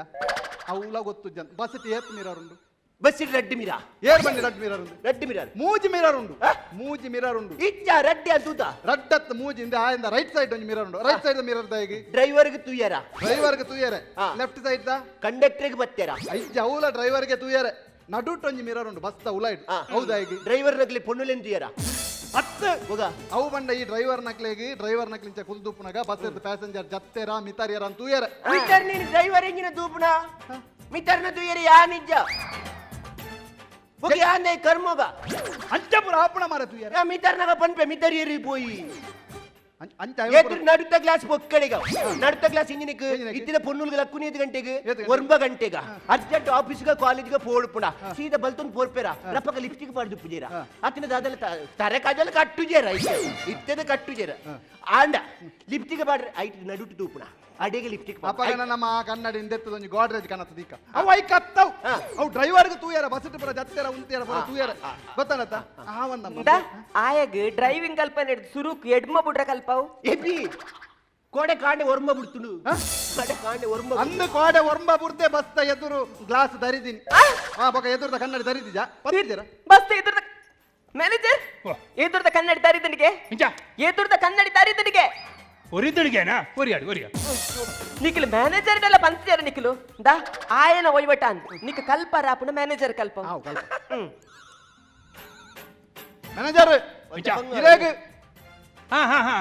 ಅವುಲ ಗೊತ್ತು ಜನ ಬಸ್ ಇಟ್ಟು ಏತ್ ಮಿರರ್ ಉಂಡು ಬಸ್ ಇಟ್ಟು ರಡ್ಡಿ ಮಿರಾ ಏರ್ ಬನ್ನಿ ರಡ್ಡಿ ಮಿರರ್ ಉಂಡು ರಡ್ಡಿ ಮಿರರ್ ಮೂಜಿ ಮಿರರ್ ಉಂಡು ಮೂಜಿ ಮಿರರ್ ಉಂಡು ಇಜ್ಜ ರಡ್ಡಿ ಅಂತೂತ ರಡ್ಡತ್ ಮೂಜಿ ಇಂದ ಆಯಿಂದ ರೈಟ್ ಸೈಡ್ ಒಂಜಿ ಮಿರರ್ ಉಂಡು ರೈಟ್ ಸೈಡ್ ಮಿರರ್ ದಾಗಿ ಡ್ರೈವರ್ಗೆ ತೂಯರ ಡ್ರೈವರ್ಗೆ ತೂಯರೆ ಲೆಫ್ಟ್ ಸೈಡ್ the ಕಂಡಕ್ಟರ್ಗೆ ಬತ್ತೇರ ಇಜ್ಜ ಅವುಲ ಡ್ರೈವರ್ಗೆ ತೂಯರೆ ನಡುಟ್ ಒಂಜಿ ಮಿರರ್ ಉಂಡು ಬಸ್ the ಉಲ ಇಡು ಹೌದಾ ಈಗ ಡ್ರೈವರ್ ನಗ್ಲಿ ಪೊಣ್ಣುಲೆನ್ ತೂಯರ ಅತ್ತ ಅವು ಬಂಡ ಈ ಡ್ರೈವರ್ ನಕ್ಲೆಗೆ ಡ್ರೈವರ್ ನಕ್ಲಿಂಚ ಕುಲ್ದೂಪುನಗ ಬಸ್ ಪ್ಯಾಸೆಂಜರ್ ಜತ್ತೆರ ಮಿತಾರಿಯರ ಅಂತ ತೂಯರೆ ಮಿತರ್ ನೀನು ಡ್ರೈವರ್ ಎಂಜಿನ ದೂಪುನ ಮಿತರ್ನ ತೂಯರೆ ಯಾ ನಿಜ ಬೊಕ ಯಾಂದೆ ಕರ್ಮೋಗ ಅಂಚಪುರ ಆಪಣ ಮಾರ ತೂಯರೆ ಮಿತರ್ನಗ ಪನ್ಪೆ ಮಿತರ್ ಏರಿ ಪೋಯಿ ಅಂಚ ಎದುರು ನಡುತ್ತ ಗ್ಲಾಸ್ ಬೊಕ್ಕಡೆಗ ನಡುತ್ತ ಗ್ಲಾಸ್ ಇಂಜಿನಿಕ್ ಇತ್ತಿನ ಪೊನ್ನುಲ್ಗೆ ಲಕ್ಕುನಿ ಗಂಟೆಗೆ ಒಂಬ ಗಂಟೆಗ ಅರ್ಜೆಂಟ್ ಆಫೀಸ್ಗ ಕಾಲೇಜ್ಗೆ ಪೋಡುಪುಣ ಸೀದಾ ಬಲ್ತೊಂದು ಪೋರ್ಪೇರ ರಪ್ಪಕ ಲಿಪ್ಸ್ಟಿಕ್ ಪಾಡ್ದು ಪುಜೇರ ಅತ್ತಿನ ದಾದಲ ತರೆ ಕಾಜಲ ಕಟ್ಟುಜೇರ ಇತ್ತದ ಕಟ್ಟುಜೇರ ಆಂಡ ಲಿಪ್ಸ್ಟಿಕ್ ಪಾಡ್ರೆ ಐಟ್ ನಡುಟು ತೂಪುಣ ಅಡೆಗೆ ಲಿಪ್ಸ್ಟಿಕ್ ಅಪ್ಪಗನ ನಮ್ಮ ಕನ್ನಡಿ ಇಂದೆತ್ತದ ಒಂಜಿ ಗೋಡ್ರೇಜ್ ಕನತದ ಈಕ ಅವು I ಕತ್ತವು ಅವು ಡ್ರೈವರ್ಗೆ ತೂಯರ ಬಸ್ ಪುರ ಜತ್ತೆರ ಉಂತೇರ ಪುರ ತೂಯರ ಗೊತ್ತಾನತ್ತ ಆವನ್ನ ಆಯಗ್ ಡ್ರೈವಿಂಗ್ ಕಲ್ಪನೆ ಹಿಡ್ದು ಸುರುಕ್ ಎಡ್ಮ ಬುಡ್ರ ಕಲ್ಪವು ಎಪಿ ಕೋಡೆ ಕಾಂಡೆ ಒರ್ಮ ಬಿಡ್ತುಂಡು ಕೋಡೆ ಕಾಂಡೆ ಒರ್ಮ ಅಂದು ಕೋಡೆ ಒರ್ಮ ಬುಡ್ದೆ ಬಸ್ತ ಎದುರು ಗ್ಲಾಸ್ ಧರಿದೀನಿ ಆ ಬೊಕ ಎದುರುದ ಕನ್ನಡಿ ಧರಿದಿಜಾ ಪತ್ತಿದ್ದೀರಾ ಬಸ್ತ ಎದುರುದ ಮ್ಯಾನೇಜರ್ ಎದುರುದ ಕನ್ನಡಿ ಧರಿದನಿಗೆ ಎದುರುದ ಕನ್ನಡಿ ಧರಿದನಿಗೆ ಒರಿದಳಿಗೆನಾ ಒರಿಯಾಡು ಒರಿಯ ನಿಖಿಲ್ ಮ್ಯಾನೇಜರ್ ಎಲ್ಲ ಪಂಚಾರ ನಿಖಿಲು ದಾ ಆಯನ ಒಯ್ವಟ ಅಂತ ನಿಕ್ ಕಲ್ಪ ರಾಪುನ ಮ್ಯಾನೇಜರ್ ಕಲ್ಪ ಮ್ಯಾನೇಜರ್ ಇರೇಗ ಹಾ ಹಾ ಹಾ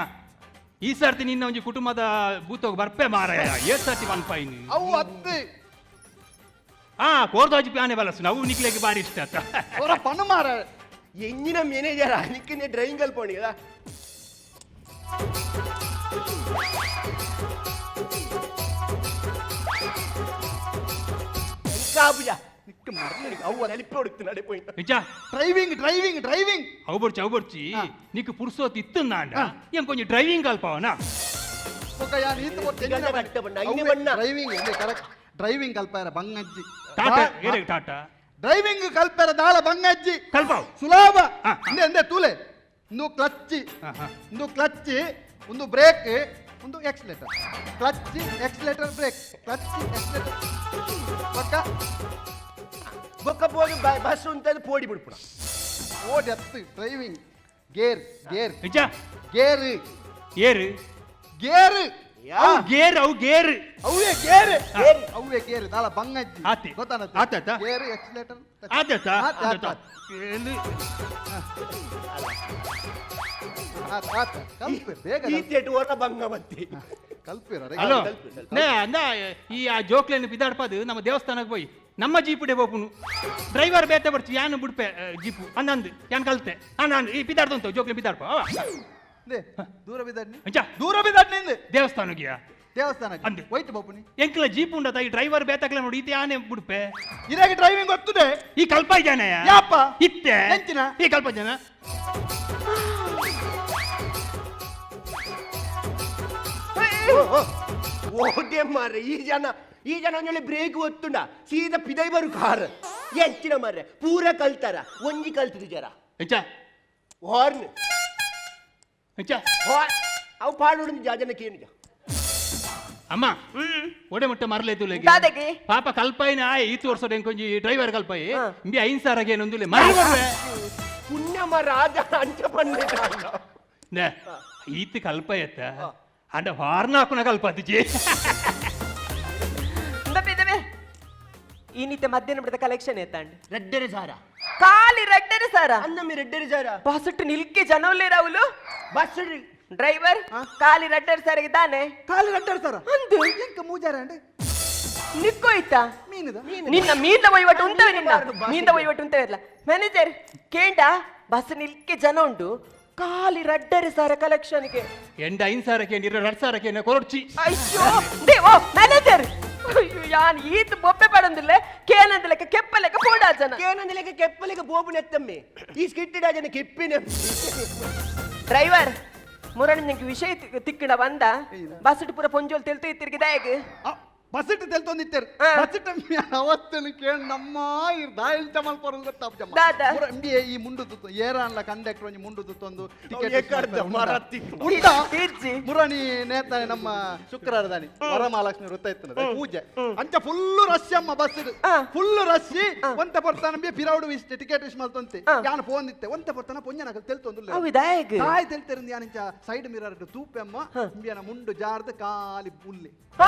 ಈ ಸರ್ತಿ ನಿನ್ನ ಒಂಜಿ ಕುಟುಂಬದ ಭೂತೋಗ ಬರ್ಪೆ ಮಾರಾಯ ಏ ಸರ್ತಿ ಪನ್ಪಾಯಿನಿ ಅವು ಅತ್ತಿ ಹಾ ಕೋರ್ದಾಜಿ ಪ್ಯಾನೆ ಬಲಸು ನಾವು ನಿಕ್ಲೆಗೆ ಬಾರಿ ಇಷ್ಟ ಆತ ಅವರ ಪಣ ಮಾರ ಎಂಜಿನ ಮ್ಯಾನೇಜರ್ ನಿಕ್ಕಿನ ಡ್ರೈವಿಂಗ್ ಕಲ್ಪೋಣಿ కదా ಡ್ರೈವಿಂಗ್ ಡ್ರೈವಿಂಗ್ ಡ್ರೈವಿಂಗ್ ಅವು ಬರ್ಚಿ ಅವು ಬರ್ಚಿ ನಿಕ್ ಪುರ್ಸೋತ್ ಇತ್ತಂದಾಂಡ ಏನ್ ಕೊಂಚ ಡ್ರೈವಿಂಗ್ ಕಲ್ಪವನ ಡ್ರೈವಿಂಗ್ ಕರೆಕ್ಟ್ ಡ್ರೈವಿಂಗ್ ಕಲ್ಪಾರ ಬಂಗಜ್ಜಿ ಟಾಟಾ ಏರೆ ಟಾಟಾ ಡ್ರೈವಿಂಗ್ ಕಲ್ಪಾರ ದಾಳ ಬಂಗಜ್ಜಿ ಕಲ್ಪಾವ್ ಸುಲಭ ಇಂದೆ ಇಂದೆ ತೂಲೆ ಇಂದು ಕ್ಲಚ್ ಇಂದು ಕ್ಲಚ್ ಒಂದು ಬ್ರೇಕ್ ಒಂದು accelerator clutch accelerator brake clutch accelerator ಬೊಕ್ಕ ಬೊಕ್ಕ ಪೋದು ಬಸ್ ಉಂಟದು ಪೋಡಿ ಬಿಡ್ಪುಣ ಓಡಿ ಅತ್ತು ಡ್ರೈವಿಂಗ್ ಗೇರ್ ಗೇರ್ ನಿಜ ಗೇರ್ ಏರು ಗೇರ್ ಅವು ಗೇರ್ ಅವು ಗೇರ್ ಅವೇ ಗೇರ್ ಅವೇ ಗೇರ್ ದಾಲ ಬಂಗಜ್ಜಿ ಆತಿ ಗೊತ್ತಾನ ಆತಾತ ಗೇರ್ ಎಕ್ಸಲೇಟರ್ ಆತಾತ ಆತ ಆತ ಕಲ್ಪೆ ಬೇಗ ಈ ಥಿಯೇಟರ್ ಓಟ ಬಂಗ ಬತ್ತಿ ಕಲ್ಪಿರ ಹಲೋ ನೇ ಅಂದ ಈ ಆ ಜೋಕ್ಲೇನು ಬಿದಾಡ್ಪದು ನಮ್ಮ ದೇವಸ್ಥಾನಕ್ಕೆ ಹೋಯ್ ನಮ್ಮ ಜೀಪುಡೆ ಬೋಪುನು ಡ್ರೈವರ್ ಬೇತೆ ಬರ್ಚಿ ಯಾನು ಬುಡ್ಪೆ ಜೀಪು ಅಂದಂದು ಯಾನ್ ಕಲ್ತೆ ಅಂದ ಈ ಬಿದಾಡ್ದಂತ ಜೋಕ್ಲೆ ಬಿದಾಡ್ಪ ಅವ ದೂರ ಬಿದಾಡ್ನಿ ಅಂಚ ದೂರ ಬಿದಾಡ್ನಿ ದೇವಸ್ಥಾನಕ್ಕೆ ದೇವಸ್ಥಾನ ಅಂದು ವೈಟ್ ಬೋಪುನಿ ಎಂಕ್ಲ ಜೀಪ್ ಉಂಡತ ಈ ಡ್ರೈವರ್ ಬೇತಕ್ಲೆ ನೋಡಿ ಈತೆ ಆನೆ ಬುಡ್ಪೆ ಇರಾಗ ಡ್ರೈವಿಂಗ್ ಗೊತ್ತದೆ ಈ ಕಲ್ಪ ಇದ್ದಾನೆ ಯಾಪ ಇತ್ತೆ ಎಂಚಿನ ಈ ಕಲ್ಪ ಜನ ಓಡೆ ಮಾರ್ರೆ ಈ ಜನ ಈ ಜನ ಒಂಜೊಳ್ಳೆ ಬ್ರೇಕ್ ಒತ್ತುಂಡ ಸೀದಾ ಪಿದೈ ಬರು ಕಾರ್ ಎಂಚಿನ ಮಾರ್ರೆ ಪೂರ ಕಲ್ತಾರ ಒಂಜಿ ಕಲ್ತದು ಜರ ಎಂಚ ಹಾರ್ನ್ ಅವು ಪಾಡುಡು ಜಾಜನ ಕೇನಿಜ. ಅಮ್ಮ ಒಡೆ ಮುಟ್ಟ ಮರಲೆ ತುಲೆಗೆ ದಾದಗೆ? ಪಾಪ ಕಲ್ಪಾಯಿನ ಆಯ್ ಈತು ವರ್ಷದ ಎಂಕೊಂಜಿ ಡ್ರೈವರ್ ಕಲ್ಪಾಯಿ ಇಂಬಿ ಐನ್ ಸಾರಗೆ ಏನೊಂದುಲೆ ಮರಳು ಬರುವೆ. ಪುಣ್ಯ ರಾಜ ಅಂಚ ಪನ್ನೆ ನೇ ಈತ್ ಕಲ್ಪಾಯತ್ತ ಅಂಡ ವಾರ್ನಾಕುನ ಕಲ್ಪಾತಿ ಜಿ. ಇಂದಬೆ ಇಂದಬೆ ಈ ನಿತ್ಯ ಮಧ್ಯಾಹ್ನ ಬಿಡದ ಕಲೆಕ್ಷನ್ ಏತಾಂಡ್ ರೆಡ್ಡರೆ ಸಾರ ಖಾಲಿ ರೆಡ್ಡರೆ ಸಾರ ಅನ್ನಮ್ಮಿ ರೆಡ್ಡರೆ ಸಾರ ಬಸ್ಸುಟ್ಟು ನಿಲ್ಕೆ ಜನವಲ್ಲೇ ರಾವುಲು ಬಸ್ ಡ್ರೈವರ್ ಖಾಲಿ ರೆಡ್ಡರ್ ಸಾರಿಗೆ ತಾನೆ ಖಾಲಿ ರೆಡ್ಡರ್ ಸಾರ ಅಂದು ಎಂಕ ಮೂಜಾರ ಅಂಡ್ ನಿಕ್ಕೋಯ್ತಾ ಮೀನುದ ನಿನ್ನ ಮೀನ್ದ ವಹಿವಾಟು ಉಂಟವೆ, ನಿನ್ನ ಮೀನ್ದ ವಹಿವಾಟು ಉಂಟವೆ ಇಲ್ಲ. ಮ್ಯಾನೇಜರ್ ಕೇಂಡ ಬಸ್ ನಿಲ್ಕೆ ಜನ ಉಂಟು ಖಾಲಿ ರಡ್ಡರೆ ಸಾರ ಕಲೆಕ್ಷನ್ಗೆ ಎಂಡ ಐನ್ ಸಾರಕ್ಕೆ ನೀರು ರಡ್ ಸಾರಕ್ಕೆ ಕೊರಡ್ಚಿ. ಅಯ್ಯೋ ದೇವೋ ಮ್ಯಾನೇಜರ್ ಅಯ್ಯೋ ಯಾನ್ ಈತ್ ಬೊಪ್ಪೆ ಪಡಂದಿಲ್ಲ ಕೇನಂದಿಲ್ಲಕ ಕೆಪ್ಪಲೆಕ ಪೋಡಾ ಜನ ಕೇನಂದಿಲ್ಲಕ ಕೆಪ್ಪಲೆಕ ಬೋಬು ನೆತ್ತಮ್ಮೆ ಈ ಸ್ಕಿಟ್ಟಿಡ ಜನ ಕೆಪ್ಪಿನ. ಡ್ರೈವರ್ ಮುರಣಿ ನಿಂಗೆ ವಿಷಯ ತಿಕ್ಕಡ ಬಂದ ಬಸ್ ಪೂರ ಪೊಂಜೋಲ್ ತೆಲ್ತು ತಿರುಗಿ ದಾಯಗ್ ಬಸ್ಸಿಟ್ಟು ತೆಲ್ತೊಂದಿತ್ತೇರು ಬಸ್ಸಿಟ್ಟ ಅವತ್ತನು ಕೇಳ್ ನಮ್ಮ ದಾಯಿಲ್ ಚಮಲ್ ಪೊರಲ್ ಗೊತ್ತಾಪ ಎಂಬಿ ಈ ಮುಂಡು ತುತ್ತು ಏರಾನ್ಲ ಕಂಡಕ್ಟರ್ ಒಂಜಿ ಮುಂಡು ತುತ್ತೊಂದು ಟಿಕೆಟ್ ಮುರಣಿ ನೇತಾನೆ ನಮ್ಮ ಶುಕ್ರವಾರ ದಾನಿ ವರಮಹಾಲಕ್ಷ್ಮಿ ವೃತ್ತ ಇತ್ತು ಪೂಜೆ ಅಂಚ ಫುಲ್ ರಶ್ ಅಮ್ಮ ಬಸ್ ಫುಲ್ ರಶ್ ಒಂತ ಪೊರ್ತಾನ ಬಿ ಪಿರೌಡು ಇಷ್ಟ ಟಿಕೆಟ್ ಇಷ್ಟ ಮಲ್ತೊಂತೆ ಯಾನ್ ಫೋನ್ ಇತ್ತೆ ಒಂತ ಪೊರ್ತಾನ ಪೊಂಜನ ತೆಲ್ತೊಂದು ತಾಯಿ ತೆಲ್ತೆರಿಂದ ಯಾನಿಂಚ ಸೈಡ್ ಮಿರರ್ ತೂಪೆ ಅಮ್ಮ ಇಂಬಿಯನ ಮುಂಡು ಜಾರ್ದ ಖಾಲಿ ಪುಲ್ಲೆ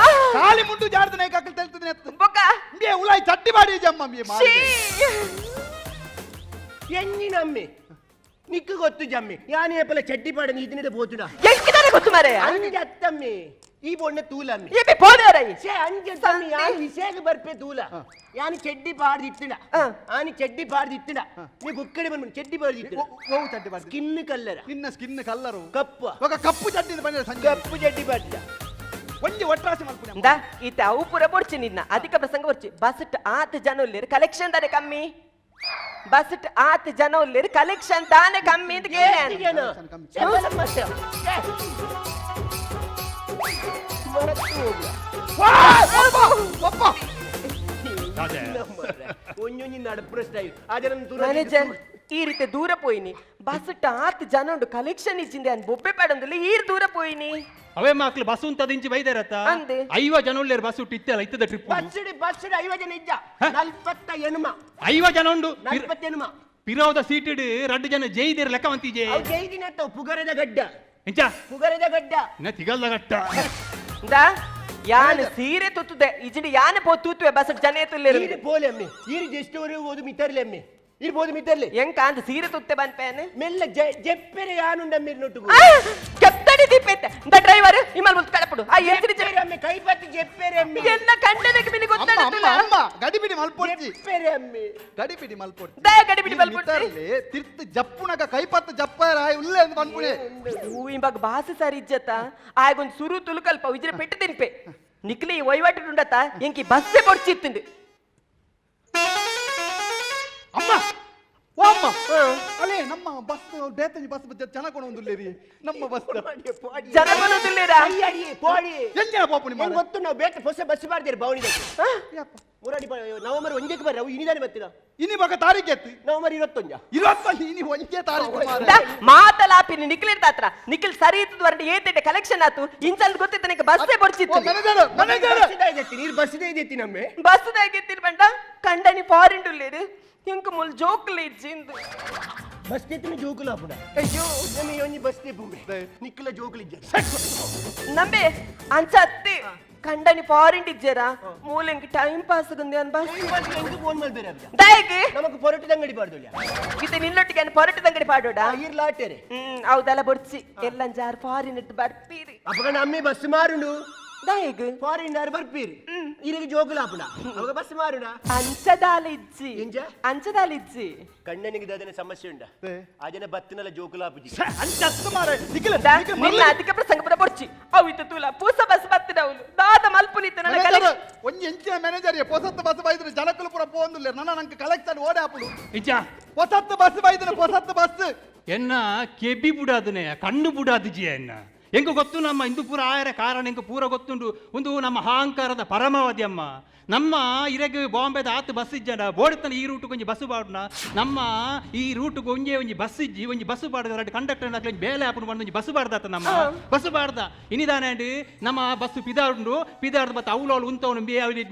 ಖಾಲಿ ಮುಂಡು ಜಾರ್ದ ನೇಕಾಕಲ್ ತೆಲ್ತದೆ ನೆತ್ತು ಬೊಕ್ಕ ಇಂಬಿಯ ಉಲಾಯಿ ಚಟ್ಟಿ ಬಾಡಿ ಜಮ್ಮ ಇಂಬಿಯ ಮಾರಿ ಎನ್ನಿನಮ್ಮೆ ನಿಕ್ಕು ಗೊತ್ತು ಜಮ್ಮೆ ಯಾನೇ ಏಪಲ ಚಡ್ಡಿ ಪಾಡನಿ ಇದನ್ನಿಡ ಪೋತುಡ ಎಂಕಿದಾನೆ ಗೊತ್ತು ಮಾರೆ ಅಂಜ ಅತ್ತಮ್ಮೆ ಈ ಬೊಣ್ಣ ತೂಲಮ್ಮೆ ಏಬೆ ಪೋದಾರೈ ಛೇ ಅಂಜ ತಮ್ಮೆ ಯಾನ್ ವಿಷಯಕ್ಕೆ ಬರ್ಪೆ ತೂಲ ಯಾನ್ ಚಡ್ಡಿ ಪಾಡ್ದಿತ್ತಿಡ ಆನಿ ಚಡ್ಡಿ ಪಾಡ್ದಿತ್ತಿಡ ನೀ ಬುಕ್ಕಡೆ ಬಂದ್ಬಿಡು ಚಡ್ಡಿ ಪಾಡ್ದಿತ್ತಿಡ ಓ ಚಡ್ಡಿ ಪಾಡ್ದಿ ಸ್ಕಿನ್ ಕಲ್ಲರ ನಿನ್ನ ಸ್ಕಿನ್ ಕಲ್ಲರು ಕಪ್ಪು ఒక ಕಪ್ಪು ಚಡ್ಡಿ ಬಂದ ಸಂಜೆ ಕಪ್ಪು ಚಡ್ಡಿ ಪಾಡ್ದ ಒಂಜಿ ಒಟ್ರಾಸಿ ಮಲ್ಪುನೆ ಇಂದ ಈತ ಅವು ಪೂರ ಬೊಡ್ಚಿ ನಿನ್ನ ಅಧಿಕ ಪ್ರಸಂಗ ಬೊಡ್ಚಿ ಬಸ್ಟ್ ಆತ ಜನ ಉಲ್ಲೇರು ಕಲೆಕ್ಷನ್ ತಾನೆ ಕಮ್ಮಿ ಬಸ್ಟ್ ಆತ ಜನ ಉಲ್ಲೇರು ಕಲೆಕ್ಷನ್ ತಾನೆ ಕಮ್ಮಿ ಅಂತ ಕೇಳ ಮ್ಯಾನೇಜರ್ ಈ ರೀತಿ ದೂರ ಪೋಯಿನಿ ಬಸ್ಟ್ ಆತ ಜನ ಉಂಡು ಕಲೆಕ್ಷನ್ ಇಚ್ಚಿಂದೆ ಅನ್ ಬೊಬ್ಬೆ ಪಾಡೊಂದಿಲ್ಲ ಈರ್ ದೂರ ಪೋಯಿನಿ ಅವೇ ಮಕ್ಳು ಬಸ್ ಉಂಟದ ಇಂಚಿ ಬೈದಾರತ್ತ ಅಂದೆ. ಐವ ಜನ ಉಳ್ಳೇರು ಬಸ್ ಉಟ್ಟು ಇತ್ತಲ್ಲ ಇತ್ತದ ಟ್ರಿಪ್ ಬಸ್ಸುಡು ಐವ ಜನ ಇದ್ದ 48 ಐವ ಜನ ಉಂಡು 48 ಪಿರೋದ ಸೀಟ್ ರಡ್ಡು ಜನ ಜೈದಿರ ಲೆಕ್ಕ ವಂತಿಜೆ ಅವು ಜೈದಿನ ಪುಗರದ ಗಡ್ಡ ಎಂಚ ಪುಗರದ ಗಡ್ಡ ನ ತಿಗಲ್ದ ಗಟ್ಟ ಇಂದ ಯಾನ್ ಸೀರೆ ತುತ್ತುದೆ ಇಜಿಡಿ ಯಾನ್ ಪೋ ತೂತುವೆ ಬಸ್ ಜನ ಎತ್ತುಲ್ಲೇರು ಈರು ಪೋಲೆ ಅಮ್ಮೆ ಈರು ಜಸ್ಟ್ ಊರು ಓದು ಮಿತರ್ಲೆ ಅಮ್ಮೆ ಈರು ಬೋದು ಮಿತರ್ಲೆ ಎಂಕ ಅಂದ ಸೀರೆ ತುತ್ತೆ ಬನ್ಪೇನೆ ಮೆಲ್ಲ ಜೆಪ್ಪೆರೆ ಯಾನುಂಡ ಅಮ್ಮೆ ನೊಟ್ಟುಗು ಕೆತ್ತಡಿ ದೀಪೈತೆ ಇಂದ ಡ್ರೈವರ್ ಇಮ್ಮಲ್ ಮುಲ್ತು ಕಳಪಡು ಆ ಎಂತ್ರಿ ಜೆಪ್ಪೆರೆ ಅಮ್ಮೆ ಕೈಪತ್ತಿ ಜೆಪ್ಪೆರೆ ಅಮ್ಮೆ ಎಲ್ಲ ಕಂಡನಕ್ಕೆ ಮಿನಿ ಗೊತ್ತಾಡತ್ತಲ್ಲ ಅಮ್ಮ ಗಡಿಬಿಡಿ ಮಲ್ಪೊಡ್ಚಿ ಜೆಪ್ಪೆರೆ ಅಮ್ಮೆ ಗಡಿಬಿಡಿ ಮಲ್ಪೊಡ್ಚಿ ದಯ ಗಡಿಬಿಡಿ ಮಲ್ಪೊಡ್ಚಿ ತಿರ್ತು ಜಪ್ಪುನಕ ಕೈಪತ್ತು ಜಪ್ಪರ ಆಯ್ ಉಲ್ಲೆ ಅಂದ್ ಪನ್ಪುಣೆ ಹೂ ಇಂಬಾಗ ಬಾಸ ಸಾರಿ ಇಜ್ಜತ್ತ ಆಯ್ಗೊಂದು ಸುರು ತುಳುಕಲ್ಪ ಇಜ್ರೆ ಪೆಟ್ಟು ತಿನ್ಪೆ ನಿಕ್ಲಿ ವಹಿವಾಟು ಉಂಡತ್ತ ಎಂಕಿ ಬಸ್ಸೆ ಬೊಡ್ಚಿತ್ತುಂಡು ಅಮ್ಮ ಓ ಅಮ್ಮ ಅಲೇ ನಮ್ಮ ಬಸ್ ಬೇತಂಜಿ ಬಸ್ ಜನ ಕೊಡೊಂದುಲ್ಲೇರಿ ನಮ್ಮ ಬಸ್ ಜನ ಕೊಡೊಂದುಲ್ಲೇರಾ ಪೋಡಿ ಎಂಜನ ಪೋಪುನಿ ಮಾರೆ ಗೊತ್ತು ನಾವು ಬೇತ ಹೊಸ ಬಸ್ ಬಾರ್ದೇರು ಬವಣಿಗೆ ಮುರಾಡಿ ನವೆಂಬರ್ ಒಂಜಕ್ಕೆ ಬರ್ರ ಅವು ಇನಿದಾನೆ ಬರ್ತೀರಾ ಇನಿ ಬಕ ತಾರೀಖು ಎತ್ತು ನವೆಂಬರ್ 21 21 ಇನಿ ಒಂಜೇ ತಾರೀಖು ಮಾರೆ ಮಾತಲಾಪಿನಿ ನಿಖಿಲ್ ತಾತ್ರ ನಿಖಿಲ್ ಸರಿ ಇತ್ತು ವರಂಡಿ ಏತೆಡೆ ಕಲೆಕ್ಷನ್ ಆತು ಇಂಚಲ್ ಗೊತ್ತಿತ್ತು ನಿಕ್ಕೆ ಬಸ್ಸೇ ಬೊಡ್ಚಿತ್ತು ಮ್ಯಾನೇಜರ್ ಮ್ಯಾನೇಜರ್ ನೀರು ಬಸ್ಸಿದೆ ಇದೆತ್ತಿ ನಮ್ಮೆ ಬಸ್ದಾಗೆತ್ತಿನ ಬಂಡ ಕಂಡನಿ ಫಾರಿನ್ ಉಲ್ಲೇರು ಎಂಕ ಮುಲ್ ಜೋಕ್ಲೆ ಇಜ್ಜಿಂದು ಬಸ್ ತೆತ್ತಿನ ಜೋಕುಲ ಅಪುಡ ಅಯ್ಯೋ ನಮ್ಮೆ ಒಂಜಿ ಬಸ್ ತೆಪ್ಪುಂಬೆ ನಿಕ್ಕಲ ಜೋಕುಲು ಇಜ್ಜ ನಂಬೆ ಅಂಚ ಅತ್ತಿ ಕಂಡನಿ ಫಾರಿನ್ ಇಜ್ಜೇರಾ ಮೂಲೆಂಗ್ ಟೈಮ್ ಪಾಸ್ ಗುಂದೆ ಅನ್ ಬಸ್ ಎಂಕ್ ಫೋನ್ ಮಲ್ಬೇರೆ ಅಬ್ಜ ದಾಯೆಗ್ ನಮಕ್ ಪೊರಟದ ಅಂಗಡಿ ಪಾಡ್ದೊಲ್ಯ ಇತ್ತೆ ನಿನ್ನೊಟ್ಟಿಗೆ ಅನ್ ಪೊರಟದ ಅಂಗಡಿ ಪಾಡೋಡ ಈರ್ ಲಾಟೆರೆ ಹೌದಲ್ಲ ಬೊಡ್ಚಿ ಎಲ್ಲಂಜಾರ್ ಫಾರಿನ್ ಇಟ್ಟು ಬರ್ಪೀರಿ ಅಪಗ ನಮ್ಮೆ ಬಸ್ ಮಾರುಂಡು ದಾಯೆಗ್ ಫಾರಿನ್ ದಾರ್ ಬರ್ಪೀರಿ ಇರಿಗೆ ಜೋಕುಲ ಅಪುಡ ಅವಾಗ ಬಸ್ ಮಾರುಣ ಅಂಚದಾಲ ಇಜ್ಜಿ ಎಂಜ ಅಂಚದಾಲ ಇಜ್ಜಿ ಕಣ್ಣನಿಗೆ ದಾದನೆ ಸಮಸ್ಯೆ ಉಂಡ ಆ ಜನ ಬತ್ತಿನಲ್ಲ ಜೋಕುಲ ಅಪುಜಿ ಅಂಚತ್ತು ಮಾರೆ ನಿಖಿಲ ನಿನ್ನ ಅಧಿಕ ಪ್ರಸಂಗ ಪುರ ಬೊಡ್ಚಿ ಅವು ಇತ್ತು ತೂಲ ಪೂಸ ಬಸ್ ಬತ್ತಿನವಳು ದಾದ ಮಲ್ಪುನಿತ್ತ ನನ್ನ ಮ್ಯಾನೇಜರ್ ಒಂಜಿ ಎಂಚಿನ ಮ್ಯಾನೇಜರ್ ಪೊಸತ್ತು ಬಸ್ ಬೈದ್ರೆ ಜನಕುಲು ಪೂರ ಪೋಂದುಲ್ಲೆ ನನ್ನ ನಂಗೆ ಕಲೆಕ್ಷನ್ ಓಡೆ ಆಪುಡು ಇಂಚ ಪೊಸತ್ತು ಬಸ್ ಬೈದ್ರೆ ಪೊಸತ್ತು ಬಸ್ ಎನ್ನ ಕೆಬಿ ಬುಡಾದನೆ ಕಣ್ಣು ಬುಡಾದಿಜಿ ಎನ್ನ ಎಂಕು ಗೊತ್ತು ನಮ್ಮ ಇಂದು ಪೂರ ಆಯರ ಕಾರಣ ಎಂಕು ಪೂರ ಗೊತ್ತುಂಡು. ಒಂದು ನಮ್ಮ ಅಹಂಕಾರದ ಪರಮಾವಧಿ ಅಮ್ಮ. ನಮ್ಮ ಇರೆಗ್ ಬಾಂಬೆದ ಆತು ಬಸ್ ಇಜ್ಜಂಡ ಬೋಡಿತನ ಈ ರೂಟ್ ಒಂಜಿ ಬಸ್ಸು ಪಾಡುನ, ನಮ್ಮ ಈ ರೂಟ್ ಒಂಜೇ ಒಂಜಿ ಬಸ್ ಇಜ್ಜಿ, ಒಂಜಿ ಬಸ್ಸು ಪಾಡ್ದ ಕಂಡಕ್ಟರ್ ಒಂಜಿ ಬೇಲೆ ಆಪುನು ಬಂದು ಒಂಜಿ ಬಸ್ಸು ಪಾಡ್ದಾತ ನಮ್ಮ ಬಸ್ಸು ಪಾಡ್ದ ಇನಿದಾನಂಡ್ ನಮ್ಮ ಬಸ್ಸು ಪಿದಾಡುಂಡು. ಪಿದಾಡ್ದು ಬತ್ತ ಅವ್ಲು ಉಂತವನು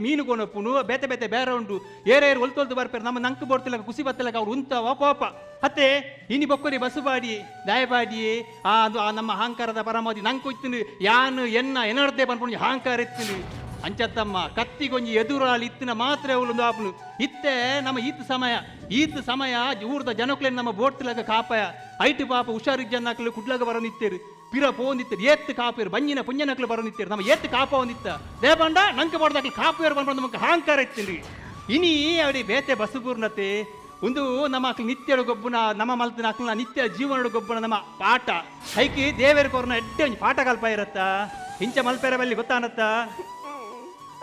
ಮೀನು ಕೊನಪ್ಪುನು ಬೇತೆ ಬೇತೆ ಬೇರೆ ಉಂಡು ಏರೇರು ಒಲ್ತೊಲ್ತು ಬರ್ಪೇರು. ನಮ್ಮ ನಂಕು ಬೋಡ್ತಿಲಕ ಕುಸಿ ಬತ್ತಲಕ ಅವ್ರು ಉಂತವ ಕೋಪ ಅತ್ತೆ ಇನಿ ಬೊಕ್ಕರಿ ಬಸ್ಸು ಬಾಡಿ ದಯಪಾಡಿ ಆ ಅದು ಆ ನಮ್ಮ ಅಹಂಕಾರದ ಪರಮಾವಧಿ ನಂಕು ಇತ್ತಿನ ಯಾನು ಎನ್ನ ಎನರ್ದೆ ಪನ್ಪುಂಡು ಅಹಂಕಾರ ಇತ್ತಿನ ಅಂಚತ್ತಮ್ಮ ಕತ್ತಿಗೊಂಜಿ ಎದುರಾಳಿ ಇತ್ತಿನ ಮಾತ್ರ ಅವಳೊಂದು ಆಪುನು ಇತ್ತೆ ನಮ್ಮ ಈತ ಸಮಯ ಈತ ಸಮಯ ಊರ್ದ ಜನಕ್ಲೇನು ನಮ್ಮ ಬೋಟ್ತಿಲಕ ಕಾಪಾಯ ಐಟು ಪಾಪ ಹುಷಾರಿಗ್ ಜನಕ್ಲು ಕುಡ್ಲಗ ಬರೋ ನಿತ್ತೇರು ಪಿರ ಪೋಂದಿತ್ತೇರು ಏತ್ತು ಕಾಪೇರು ಬಂಜಿನ ಪುಂಜನಕ್ಲು ಬರೋ ನಿತ್ತೇರು ನಮ್ಮ ಏತ್ತು ಕಾಪ ಒಂದಿತ್ತ ದೇಪಂಡ ನಂಗೆ ಬೋಡ್ದಾಕ್ಲು ಕಾಪೇರು ಬಂದ್ಕೊಂಡು ನಮಗೆ ಅಹಂಕಾರ ಇತ್ತಿನಿ ಇನಿ ಅವಡಿ ಬೇತೆ ಬಸ್ಸುಪೂರ್ಣತೆ ಒಂದು ನಮ್ಮ ಅಕ್ಲು ನಿತ್ಯಡು ಗೊಬ್ಬುನ ನಮ್ಮ ಮಲ್ತಿನ ಅಕ್ಲನ ನಿತ್ಯ ಜೀವನಡು ಗೊಬ್ಬುನ ನಮ್ಮ ಪಾಠ ಐಕಿ ದೇವೇರು ಕೊರ್ನ ಎಡ್ಡೆ ಒಂಜಿ ಪಾಠ ಕಲ್ಪ ಇರತ್ತ ಇಂಚ ಮಲ್ಪೆರ ಬಲ್ಲಿ ಗೊತ್ತಾನತ್ತ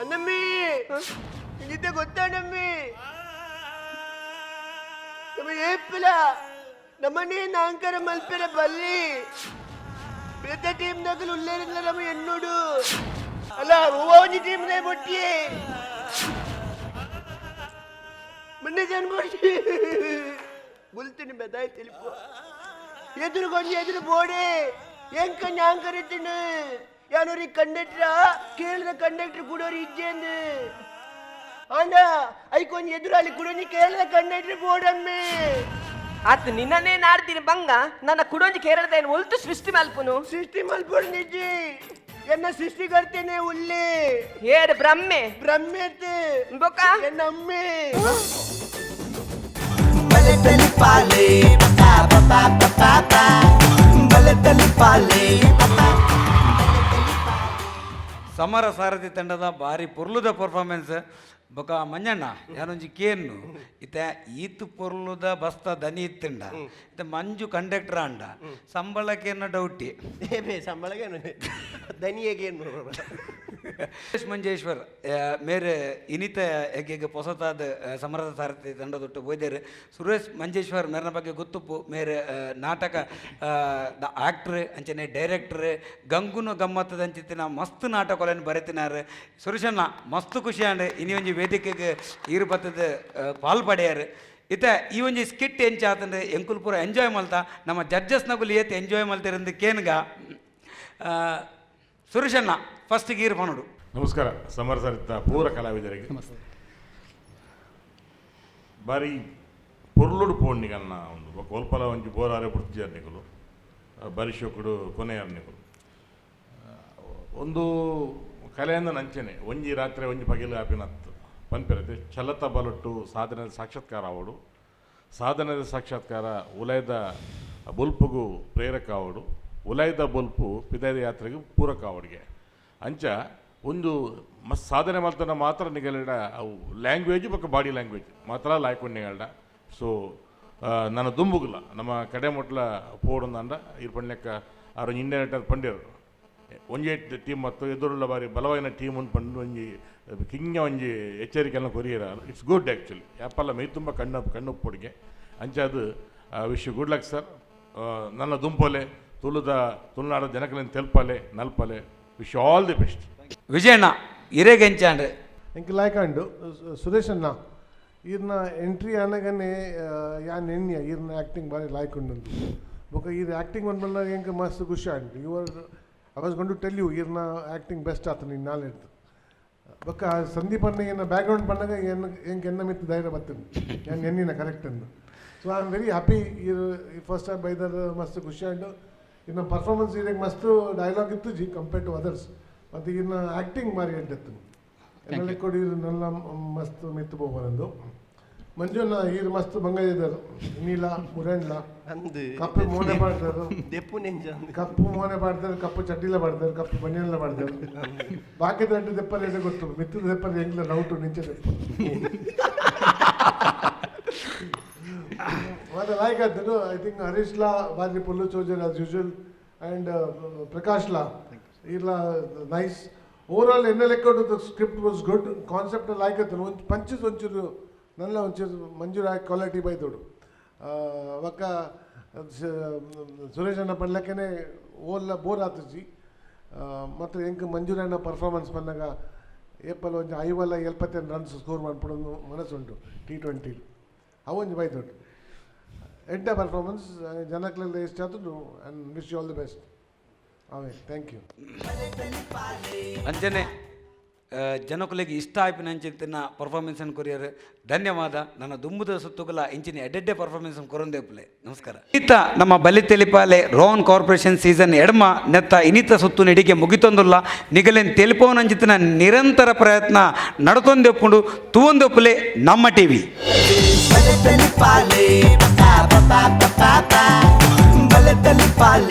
ಅಣ್ಣಮ್ಮಿ ನಿದ್ದೆ ಗೊತ್ತಾನಮ್ಮಿ ನಮ್ಮ ಏಪಿಲ ನಮ್ಮನೇ ನಾಂಕರ ಮಲ್ಪೆರ ಬಲ್ಲಿ ಬೇತೆ ಟೀಮ್ ನಗಲು ಉಲ್ಲೇರಿಲ್ಲ ನಮ್ಮ ಎಣ್ಣುಡು ಅಲ್ಲ ಒಂಜಿ ಟೀಮ್ ನೇ ಬೊಟ್ಟಿ ಮೊನ್ನೆ ಜನ ಬೊಟ್ಟಿ ಬುಲ್ತೀನಿ ಬೆದಾಯ್ ತಿಳಿಪು ಎದುರು ಕೊಂಜಿ ಎದುರು ಬೋಡೆ ಎಂಕ ನಾಂಕರಿತೀನಿ ಯಾನೊರಿ ಕಂಡಕ್ಟ್ರ ಕೇಳಿದ ಕಂಡಕ್ಟರ್ ಕೂಡೋರಿ ಇಜ್ಜೇಂದು ಆಂಡ ಐಕೊಂಜಿ ಎದುರಾಲಿ ಕುಡೊಂಜಿ ಕೇರಳ ಕಂಡಕ್ಟರ್ ಬೋಡಮ್ಮೆ ಆತ್ ನಿನ್ನನ್ನೇ ನಾಡ್ತೀನಿ ಬಂಗ ನನ್ನ ಕುಡೊಂಜಿ ಕೇರಳದ ಏನು ಒಲ್ತು ಸೃಷ್ಟಿ ಮಲ್ಪುನು ಸೃಷ್ಟಿ ಮಲ್ಪುಡು ನಿಜ್ಜಿ ಎನ್ನ ಸೃಷ್ಟಿಕರ್ತೇನೆ ಉಲ್ಲಿ ಏರ್ ಬ್ರಹ್ಮೆ ಬ್ರಹ್ಮೆತ್ ಬೊಕ ಎನ್ನ ಅಮ್ಮೆ ಬಲೆ ತಲಿಪಾಲೆ ಪಾ ಪಾ ಪಾ ಪಾ ಬಲೆ ತಲಿಪಾಲೆ ಸಮರ ಸಾರಥಿ ತಂಡದ ಭಾರಿ ಪೊರ್ಲುದ ಪರ್ಫಾರ್ಮೆನ್ಸ್ ಬೊಕ ಮಂಜಣ್ಣ ಯಾನೊಂಜಿ ಕೇನ್ನು ಇತ್ತ ಈತ್ ಪೊರ್ಲುದ ಬಸ್ತ ದನಿ ಇತ್ತಂಡ ಇತ್ತ ಮಂಜು ಕಂಡಕ್ಟರ್ ಅಂಡ ಸಂಬಳಕ್ಕೇನ ಡೌಟಿ ಸಂಬಳಗೇನು ದನಿಯಗೇನು ಮಂಜೇಶ್ವರ್ ಮೇರೆ ಇನಿತ ಹೆಗ್ಗೆ ಪೊಸತಾದ ಸಮರದ ಸಾರಥಿ ತಂಡದೊಟ್ಟು ಬೋಯ್ದೇರು ಸುರೇಶ್ ಮಂಜೇಶ್ವರ್ ಮೇರಿನ ಬಗ್ಗೆ ಗೊತ್ತುಪ್ಪು ಮೇರೆ ನಾಟಕ the actor ಅಂಚನೆ ಡೈರೆಕ್ಟರ್ ಗಂಗುನು ಗಮ್ಮತ್ತದ ಅಂಚಿತ್ತಿನ ಮಸ್ತ್ ನಾಟಕೊಲೆನ್ ಬರೆತಿನಾರು ಸುರೇಶಣ್ಣ ಮಸ್ತ್ ಖುಷಿ ಆಂಡ್ ಇನಿ ಒಂಜಿ ವೇದಿಕೆಗೆ ಈರು ಬತ್ತದ ಪಾಲ್ ಪಡೆಯಾರು ಇತ್ತ ಈ ಒಂಜಿ ಸ್ಕಿಟ್ ಎಂಚ ಆತಂದ್ರೆ ಎಂಕುಲ್ ಪೂರ ಎಂಜಾಯ್ ಮಲ್ತ ನಮ್ಮ ಜಡ್ಜಸ್ನಗುಲು ಏತ್ ಎಂಜಾಯ್ ಮಲ್ತಿರಂದು ಕೇನ್ಗ ಸುರೇಶಣ್ಣ ಫಸ್ಟ್ ಗೀರ್ ಪನೋಡು. ನಮಸ್ಕಾರ ಸಮರ ಸರಿತ ಪೂರ ಕಲಾವಿದರಿಗೆ ಬಾರಿ ಪೊರ್ಲುಡು ಪೋಣ್ಣಿಗನ್ನ ಒಂದು ಕೋಲ್ಪಲ ಒಂಜಿ ಬೋರಾರೆ ಪುಡ್ತಿಜಾರ್ ನಿಕುಲು ಬಾರಿ ಶೋಕುಡು ಕೊನೆಯಾರ್ ನಿಕುಲು ಒಂದು ಕಲೆಯಿಂದ ನಂಚನೆ ಒಂಜಿ ರಾತ್ರಿ ಒಂಜಿ ಪಗಿಲು ಆಪಿನತ್ತು ಪನ್ಪಿರತೆ ಛಲತ ಬಲೊಟ್ಟು ಸಾಧನೆದ ಸಾಕ್ಷಾತ್ಕಾರ ಆವಡು ಸಾಧನೆದ ಸಾಕ್ಷಾತ್ಕಾರ ಉಲಯದ ಬೊಲ್ಪುಗು ಪ್ರೇರಕ ಆವಡು ಉಲಯದ ಬೊಲ್ಪು ಪಿದೈದ ಯಾತ್ರೆಗೆ ಪೂರಕ ಆವಡಿಗೆ ಅಂಚ ಒಂದು ಮಸ್ತ್ ಸಾಧನೆ ಮಲ್ತನ ಮಾತ್ರ ನಿಗಲಿಡ ಅವು ಲ್ಯಾಂಗ್ವೇಜ್ ಬೊಕ್ಕ ಬಾಡಿ ಲ್ಯಾಂಗ್ವೇಜ್ ಮಾತ್ರ ಲಾಯ್ಕೊಂಡು ನಿಗಲ್ಡ. ಸೊ ನನ್ನ ದುಂಬುಗುಲ ನಮ್ಮ ಕಡೆ ಮೊಟ್ಲ ಪೋಡೊಂದಂಡ ಇರ್ ಪಂಡ್ಲೆಕ್ಕ ಆರು ಇಂಡಿಯನ್ ಪಂಡ್ಯರು ಒಂಜಿ ಟೀಮ್ ಮತ್ತು ಎದುರುಳ್ಳ ಬಾರಿ ಬಲವಾಯಿನ ಟೀಮ್ ಉಂಡು ಪಂಡು ಒಂಜಿ ಕಿಂಗ ಒಂಜಿ ಎಚ್ಚರಿಕೆಲ್ಲ ಕೊರಿಯರ it's good actually ಯಾಪಲ್ಲ ಮೈ ತುಂಬ ಕಣ್ಣು ಕಣ್ಣು ಪೊಡಿಗೆ ಅಂಚಾದು wish you good luck sir. ನನ್ನ ದುಂಪೋಲೆ ತುಳುದ ತುಳುನಾಡ ಜನಕಲಿನ ತೆಲ್ಪಾಲೆ ನಲ್ಪಾಲೆ wish you all the best. Vijayanna ಇರೇಗೆಂಚಾಂಡ್ ಎಂಕ್ ಲಾಯ್ಕಾಂಡು ಸುರೇಶಣ್ಣ ಈರ್ನ ಎಂಟ್ರಿ ಆನಗನೆ ಯಾನ್ ಎಣ್ಯ ಈರ್ನ ಆ್ಯಕ್ಟಿಂಗ್ ಬಾರಿ ಲಾಯ್ಕೊಂಡು ಬೊಕ ಈರ್ ಆ್ಯಕ್ಟಿಂಗ್ ಬಂದ್ಮೇಲೆ ಎಂಕ್ ಮಸ್ತ್ ಖುಷಿ ಆಂಡ್ you are I was gonna to tell you ಈರ್ನ ಆ್ಯಕ್ಟಿಂಗ್ ಬೆಸ್ಟ್ ಆತ ನಿನ್ನ ನಾಲೆಡ್ದು ಬೊಕ್ಕ ಸಂದೀಪ್ ಅಣ್ಣ ಏನ ಬ್ಯಾಕ್ಗ್ರೌಂಡ್ ಬಂದಾಗ ಏನು ಎಂಕ್ ಎನ್ನ ಮಿತ್ತು ಧೈರ್ಯ ಬರ್ತದೆ ಯಾನ್ ಎಣ್ಣಿನ ಕರೆಕ್ಟ್ ಅಂದು. So I am very happy ಈರ್ ಫಸ್ಟ್ ಟೈಮ್ ಬೈದರ್ ಮಸ್ತ್ ಖುಷಿ ಆಂಡು ಇನ್ನು ಪರ್ಫಾರ್ಮೆನ್ಸ್ ಇರಂಗೆ ಮಸ್ತ್ ಡೈಲಾಗ್ ಇತ್ತು ಜಿ ಕಂಪೇರ್ ಟು ಅದರ್ಸ್ ಮತ್ತು ಇನ್ನು ಆ್ಯಕ್ಟಿಂಗ್ ಮಾರಿ ಎಡ್ಡೆತ್ತು ಎನ್ನೆಲ್ಲ ಕೊಡಿ ನಲ್ಲ ಮಸ್ತ್ ಮಿತ್ತು ಬೋಬರಂದು ಮಂಜುನ ಈರು ಮಸ್ತ್ ಬಂಗ ಇದ್ದಾರೆ ನೀಲ ಮುರೆಂಡ್ಲ ಕಪ್ಪು ಮೋನೆ ಪಾಡ್ತಾರೆ ಕಪ್ಪು ಮೋನೆ ಪಾಡ್ತಾರೆ ಕಪ್ಪು ಚಡ್ಡಿಲ ಪಾಡ್ತಾರೆ ಕಪ್ಪು ಬನಿಯನ್ಲ ಪಾಡ್ತಾರೆ ಬಾಕಿ ದಂಟು ದೆಪ್ಪಲ್ಲಿ ಎಡೆ ಗೊತ್ತು ಮಿತ್ತದ ದೆಪ್ಪಲ್ಲಿ ಹೆಂಗ್ಲ ಡೌಟು ನಿಂಚೆ ದೆಪ್ಪ ಮತ್ತೆ ಲೈಕ್ ಆಯ್ತು I think Harish ಲಾ ಬಾರಿ ಪುಲ್ಲು ಚೋಜರ್ ಆಸ್ ಯೂಶುವಲ್ ಆ್ಯಂಡ್ ಪ್ರಕಾಶ್ ಲಾ ಇಲ್ಲ ನೈಸ್ ಓವರ್ ಆಲ್ ಎನ್ನ ಲೆಕ್ಕ script was good concept like ಆಯ್ತು ಒಂದು ಪಂಚಸ್ ಒಂಚೂರು ನಲ್ಲ ಒಂಚೂರು ಮಂಜೂರು ಆಗಿ ಕ್ವಾಲಿಟಿ ಬೈದೋಡು ಒಕ್ಕ ಸುರೇಶ್ ಅಣ್ಣ ಪಡ್ಲಕ್ಕೇ ಓಲ್ಲ ಬೋರ್ ಆತುಜಿ. ಮತ್ತು ಎಂಕ್ ಮಂಜುರಾಯನ ಪರ್ಫಾರ್ಮೆನ್ಸ್ ಬಂದಾಗ ಏಪಲ್ ಒಂಜಿ 50 75 ರನ್ಸ್ ಸ್ಕೋರ್ ಮನ್ಪುಡೊಂದು ಮನಸ್ಸುಂಟು ಟಿ20. ಅವೊಂಜಿ ಬೈದೊಟ್ಟು ಎಡ್ಡೆ ಪರ್ಫಾರ್ಮೆನ್ಸ್ ಜನಕ್ಲೆಲ್ಲ ಇಷ್ಟ ಆತುಂಡು and wish you all the best. ಅವೇ, thank you. ಅಂಚನೆ ಜನಕುಲೆಗೆ ಇಷ್ಟ ಆಯ್ಪಿನ ಅಂಚಿತ್ತಿನ ಪರ್ಫಾರ್ಮೆನ್ಸ್ ಕೊರಿಯರ್ ಧನ್ಯವಾದ. ನನ್ನ ದುಂಬುದ ಸುತ್ತುಗಲ ಇಂಚಿನ ಎಡ್ಡೆಡ್ಡೆ ಪರ್ಫಾರ್ಮೆನ್ಸ್ ಕೊರೊಂದೇಪುಲೆ. ನಮಸ್ಕಾರ. ಈತ ನಮ್ಮ ಬಲಿ ತೆಲಿಪಾಲೆ ರೋಹನ್ ಕಾರ್ಪೊರೇಷನ್ ಸೀಸನ್ ಎಡ್ಮ ನೆತ್ತ ಇನಿತ ಸುತ್ತು ನಡಿಗೆ ಮುಗಿತೊಂದುಲ್ಲ. ನಿಗಲೆನ್ ತೆಲಿಪೋನಂಚಿತ್ತಿನ ನಿರಂತರ ಪ್ರಯತ್ನ ನಡತೊಂದೆಪ್ಪುಂಡು. ತೂವೊಂದೆಪ್ಪುಲೆ ನಮ್ಮ ಟಿವಿ. ಬಲೆ ತೆಲಿಪಾಲೆ.